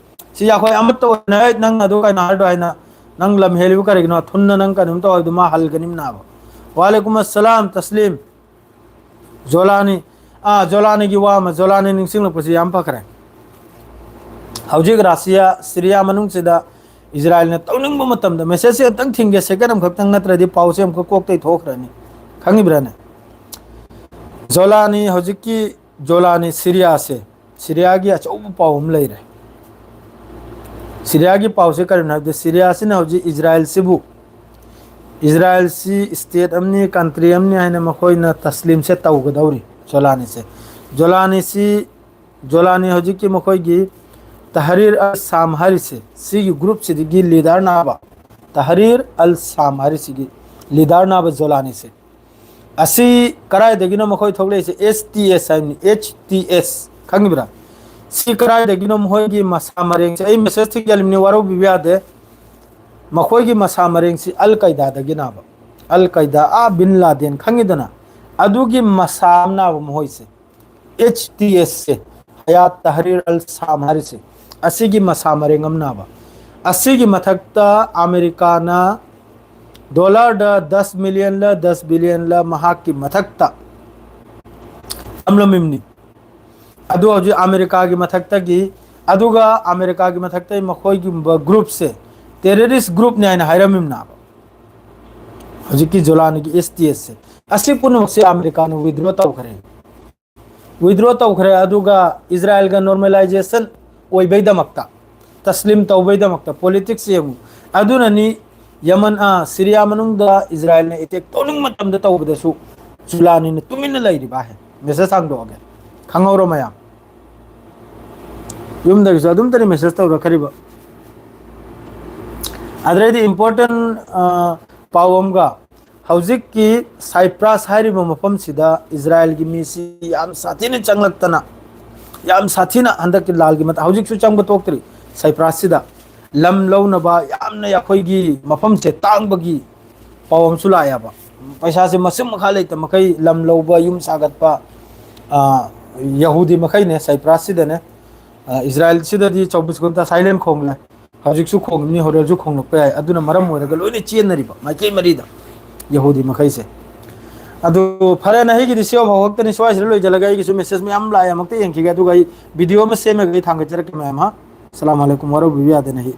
ꯁꯤ ꯑꯩꯈꯣꯏ ꯑꯃꯠꯇ ꯑꯣꯏꯅ, "ꯑꯦ, ꯅꯪ ꯑꯗꯨ ꯀꯩꯅꯣ ꯍꯥꯏꯔꯗꯣ ꯍꯥꯏꯅ, ꯅꯪ ꯂꯝ ꯍꯦꯜꯂꯤꯕ ꯀꯔꯤꯒꯤꯅꯣ? ꯊꯨꯟꯅ ꯅꯪ ꯀꯩꯅꯣꯝ ꯇꯧ" ꯍꯥꯏꯕꯗꯣ ꯃꯥ ꯍꯜꯒꯅꯤꯝꯅꯥꯕ꯫ ꯋꯥꯂꯦꯀꯨꯝ ꯑꯁꯂꯥꯝ, ꯇꯁꯂꯤꯝ꯫ ꯖꯣꯂꯥꯅꯤ, ꯑꯥ, ꯖꯣꯂꯥꯅꯤꯒꯤ ꯋꯥ ꯑꯃ, ꯖꯣꯂꯥꯅꯤ ꯅꯤꯡꯁꯤꯡꯂꯛꯄꯁꯤ ꯌꯥꯝ ꯐꯈ꯭ꯔꯦ꯫ ꯍꯧꯖꯤꯛ ꯔꯥꯁꯤꯌꯥ, ꯁꯤꯔꯤꯌꯥ ꯃꯅꯨꯡꯁꯤꯗ ꯏꯖꯔꯥꯏꯜꯅ ꯇꯧꯅꯤꯡꯕ ꯃꯇꯝꯗ, ꯃꯦꯁꯦꯖꯁꯦ ꯑꯝꯇꯪ ꯊꯤꯡꯒꯦ, ꯁꯦꯀꯦꯟ ꯑꯃꯈꯛꯇꯪ ꯅꯠꯇ꯭ꯔꯗꯤ ꯄꯥꯎꯁꯦ ꯑꯃꯨꯛꯀ ꯀꯣꯛꯇꯩ ꯊꯣꯛꯈ꯭ꯔꯅꯤ꯫ ꯈꯪꯉꯤꯕ꯭ꯔꯥꯅꯦ? ꯖꯣꯂꯥꯅꯤ, ꯍꯧꯖꯤꯛꯀꯤ ꯖꯣꯂꯥꯅꯤ, ꯁꯤꯔꯤꯌꯥꯁꯦ, ꯁꯤꯔꯤꯌꯥꯒꯤ ꯑꯆꯧꯕ ꯄꯥꯎ ꯑꯃ ꯂꯩꯔꯦ꯫ ꯁꯤꯔꯤꯌꯥꯒꯤ ꯄꯥꯎꯁꯦ ꯀꯔꯤꯅꯣ ꯍꯥꯏꯕꯗ, ꯁꯤꯔꯤꯌꯥꯁꯤꯅ ꯍꯧꯖꯤꯛ ꯏꯖꯔꯥꯏꯜꯁꯤꯕꯨ, ꯏꯖꯔꯥꯏꯜꯁꯤ ꯁ꯭ꯇꯦꯠ ꯑꯃꯅꯤ, ꯀꯟꯇ꯭ꯔꯤ ꯑꯃꯅꯤ ꯍꯥꯏꯅ ꯃꯈꯣꯏꯅ ꯇꯁꯂꯤꯝꯁꯦ ꯇꯧꯒꯗꯧꯔꯤ꯫ ꯖꯣꯂꯥꯅꯤꯁꯦ, ꯖꯣꯂꯥꯅꯤꯁꯤ, ꯖꯣꯂꯥꯅꯤ ꯍꯧꯖꯤꯛꯀꯤ ꯃꯈꯣꯏꯒꯤ ꯇꯍꯔꯤꯔ ꯑꯜ ꯁꯥꯝ ꯍꯥꯏꯔꯤꯁꯦ, ꯁꯤꯒꯤ ꯒ꯭ꯔꯨꯞꯁꯤꯗꯒꯤ ꯂꯤꯗꯔ ꯅꯥꯕ, ꯇꯍꯔꯤꯔ ꯑꯜ ꯁꯥꯝ ꯍꯥꯏꯔꯤꯁꯤꯒꯤ ꯂꯤꯗꯔ ꯅꯥꯕ ꯖꯣꯂꯥꯅꯤꯁꯦ, ꯑꯁꯤ ꯀꯗꯥꯏꯗꯒꯤꯅꯣ ꯃꯈꯣꯏ ꯊꯣꯛꯂꯛꯏꯁꯦ? ꯑꯦꯁ ꯇꯤ ꯑꯦꯁ ꯍꯥꯏꯕꯅꯤ, ꯑꯦꯆ ꯇꯤ ꯑꯦꯁ, ꯈꯪꯉꯤꯕ꯭ꯔꯥ? ꯁꯤ ꯀꯗꯥꯏꯗꯒꯤꯅꯣ ꯃꯈꯣꯏꯒꯤ ꯃꯁꯥ ꯃꯔꯦꯡꯁꯦ? ꯑꯩ ꯃꯦꯁꯦꯖ ꯊꯤꯡꯖꯤꯜꯂꯤꯕꯅꯤ, ꯋꯥꯔꯧꯕꯤꯕ ꯌꯥꯗꯦ꯫ ꯃꯈꯣꯏꯒꯤ ꯃꯁꯥ ꯃꯔꯦꯡꯁꯤ ꯑꯜ ꯀꯥꯏꯗꯥꯗꯒꯤꯅꯥꯕ꯫ ꯑꯜ ꯀꯥꯏꯗꯥ, ꯑꯥ, ꯕꯤꯟ ꯂꯥꯗꯦꯟ ꯈꯪꯉꯤꯗꯅ? ꯑꯗꯨꯒꯤ ꯃꯁꯥ ꯑꯃꯅꯥꯕ ꯃꯈꯣꯏꯁꯦ꯫ ꯑꯦꯆ ꯇꯤ ꯑꯦꯁꯁꯦ, ꯍꯌꯥꯠ ꯇꯍꯔꯤꯔ ꯑꯜ ꯁꯥꯝ ꯍꯥꯏꯔꯤꯁꯦ, ꯑꯁꯤꯒꯤ ꯃꯁꯥ ꯃꯔꯦꯡ ꯑꯃꯅꯥꯕ꯫ ꯑꯁꯤꯒꯤ ꯃꯊꯛꯇ ꯑꯃꯦꯔꯤꯀꯥꯅ ꯗꯣꯂꯔꯗ ꯗꯁ ꯃꯤꯂꯤꯌꯟꯂ ꯗꯁ ꯕꯤꯂꯤꯌꯟꯂ ꯃꯍꯥꯛꯀꯤ ꯃꯊꯛꯇ ꯊꯝꯂꯝꯃꯤꯕꯅꯤ꯫ ꯑꯗꯨ ꯍꯧꯖꯤꯛ ꯑꯃꯦꯔꯤꯀꯥꯒꯤ ꯃꯊꯛꯇꯒꯤ, ꯑꯗꯨꯒ ꯑꯃꯦꯔꯤꯀꯥꯒꯤ ꯃꯊꯛꯇꯒꯤ ꯃꯈꯣꯏꯒꯨꯝꯕ ꯒ꯭ꯔꯨꯞꯁꯦ ꯇꯦꯔꯔꯤꯁ ꯒ꯭ꯔꯨꯞꯅꯤ ꯍꯥꯏꯅ ꯍꯥꯏꯔꯝꯃꯤꯕꯅꯥꯕ꯫ ꯍꯧꯖꯤꯛꯀꯤ ꯖꯣꯂꯥꯅꯤꯒꯤ ꯑꯦꯁ ꯇꯤ ꯑꯦꯁꯁꯦ, ꯑꯁꯤ ꯄꯨꯝꯅꯃꯛꯁꯦ ꯑꯃꯦꯔꯤꯀꯥꯅ ꯋꯤꯗ꯭ꯔꯣ ꯇꯧꯈ꯭ꯔꯦ꯫ ꯋꯤꯗ꯭ꯔꯣ ꯇꯧꯈ꯭ꯔꯦ, ꯑꯗꯨꯒ ꯏꯖꯔꯥꯏꯜꯒ ꯅꯣꯔꯃꯦꯂꯥꯏꯖꯦꯁꯟ ꯑꯣꯏꯕꯩꯗꯃꯛꯇ, ꯇꯁꯂꯤꯝ ꯇꯧꯕꯩꯗꯃꯛꯇ, ꯄꯣꯂꯤꯇꯤꯛꯁ ꯌꯦꯡꯉꯨ꯫ ꯑꯗꯨꯅꯅꯤ ꯌꯃꯟ, ꯑ, ꯁꯤꯔꯤꯌꯥ ꯃꯅꯨꯡꯗ ꯏꯖꯔꯥꯏꯜꯅ ꯑꯦꯇꯦꯛ ꯇꯧꯅꯤꯡꯕ ꯃꯇꯝꯗ ꯇꯧꯕꯗꯁꯨ ꯖꯨꯂꯥꯅꯤꯅ ꯇꯨꯃꯤꯟꯅ ꯂꯩꯔꯤꯕ ꯍꯥꯏ꯫ ꯃꯦꯁꯦꯖ ꯍꯥꯡꯗꯣꯛꯑꯒꯦ, ꯈꯪꯍꯧꯔꯣ ꯃꯌꯥꯝ꯫ ꯌꯨꯝꯗꯒꯤꯁꯨ ꯑꯗꯨꯝꯇꯅꯤ ꯃꯦꯁꯦꯖ ꯇꯧꯔꯛꯈ꯭ꯔꯤꯕ꯫ ꯑꯗꯩꯗꯤ ꯏꯝꯄꯣꯔꯇꯦꯟ, ꯑ, ꯄꯥꯎ ꯑꯃꯒ, ꯍꯧꯖꯤꯛꯀꯤ ꯁꯥꯏꯄ꯭ꯔꯥꯁ ꯍꯥꯏꯔꯤꯕ ꯃꯐꯝꯁꯤꯗ ꯏꯖꯔꯥꯏꯜꯒꯤ ꯃꯤꯁꯤ ꯌꯥꯝ ꯁꯥꯊꯤꯅ ꯆꯪꯂꯛꯇꯅ, ꯌꯥꯝ ꯁꯥꯊꯤꯅ ꯍꯟꯗꯛꯀꯤ ꯂꯥꯜꯒꯤ ꯃꯇꯥꯡ, ꯍꯧꯖꯤꯛꯁꯨ ꯆꯪꯕ ꯊꯣꯛꯇ꯭ꯔꯤ ꯁꯥꯏꯄ꯭ꯔꯥꯁꯁꯤꯗ꯫ ꯂꯝ ꯂꯧꯅꯕ ꯌꯥꯝꯅ ꯑꯩꯈꯣꯏꯒꯤ ꯃꯐꯝꯁꯦ ꯇꯥꯡꯕꯒꯤ ꯄꯥꯎ ꯑꯃꯁꯨ ꯂꯥꯛꯑꯦꯕ꯫ ꯄꯩꯁꯥꯁꯦ ꯃꯁꯤꯡ ꯃꯈꯥ ꯂꯩꯇ ꯃꯈꯩ ꯂꯝ ꯂꯧꯕ, ꯌꯨꯝ ꯁꯥꯒꯠꯄ, ꯑ, ꯌꯍꯨꯗꯤ ꯃꯈꯩꯅꯦ ꯁꯥꯏꯄ꯭ꯔꯥꯁꯁꯤꯗꯅꯦ꯫ ꯑ, ꯏꯁꯔꯥꯏꯜꯁꯤꯗꯗꯤ ꯆꯧꯕꯤꯁ ꯘꯟꯇꯥ ꯁꯥꯏꯂꯦꯟ ꯈꯣꯡꯂꯦ꯫ ꯍꯧꯖꯤꯛꯁꯨ ꯈꯣꯡꯉꯤꯕꯅꯤ, ꯍꯣꯔꯦꯟꯁꯨ ꯈꯣꯡꯂꯛꯄ ꯌꯥꯏ꯫ ꯑꯗꯨꯅ ꯃꯔꯝ ꯑꯣꯏꯔꯒ ꯂꯣꯏꯅ ꯆꯦꯟꯅꯔꯤꯕ ꯃꯥꯏꯀꯩ ꯃꯔꯤꯗ ꯌꯍꯨꯗꯤ ꯃꯈꯩꯁꯦ꯫ ꯑꯗꯨ ꯐꯔꯦ, ꯅꯍꯤꯒꯤꯗꯤ ꯁꯤ ꯐꯥꯎ ꯈꯛꯇꯅꯤ꯫ ꯁ꯭ꯋꯥꯏꯁꯤꯗ ꯂꯣꯏꯁꯤꯜꯂꯒ ꯑꯩꯒꯤꯁꯨ ꯃꯦꯁꯦꯖ ꯃꯌꯥꯝ ꯂꯥꯛꯑꯦ, ꯑꯃꯨꯛꯇ ꯌꯦꯡꯈꯤꯒꯦ, ꯑꯗꯨꯒ ꯑꯩ ꯚꯤꯗꯤꯑꯣ ꯑꯃ ꯁꯦꯝꯃꯒ ꯑꯩ ꯊꯥꯡꯒꯠꯆꯔꯛꯀꯦ ꯃꯌꯥꯝ, ꯍꯥ꯫ ꯑꯁꯂꯥꯃꯨ ꯑꯂꯥꯏꯀꯨꯝ, ꯋꯥꯔꯧꯕꯤꯕ ꯌꯥꯗꯦ ꯅꯍꯤ꯫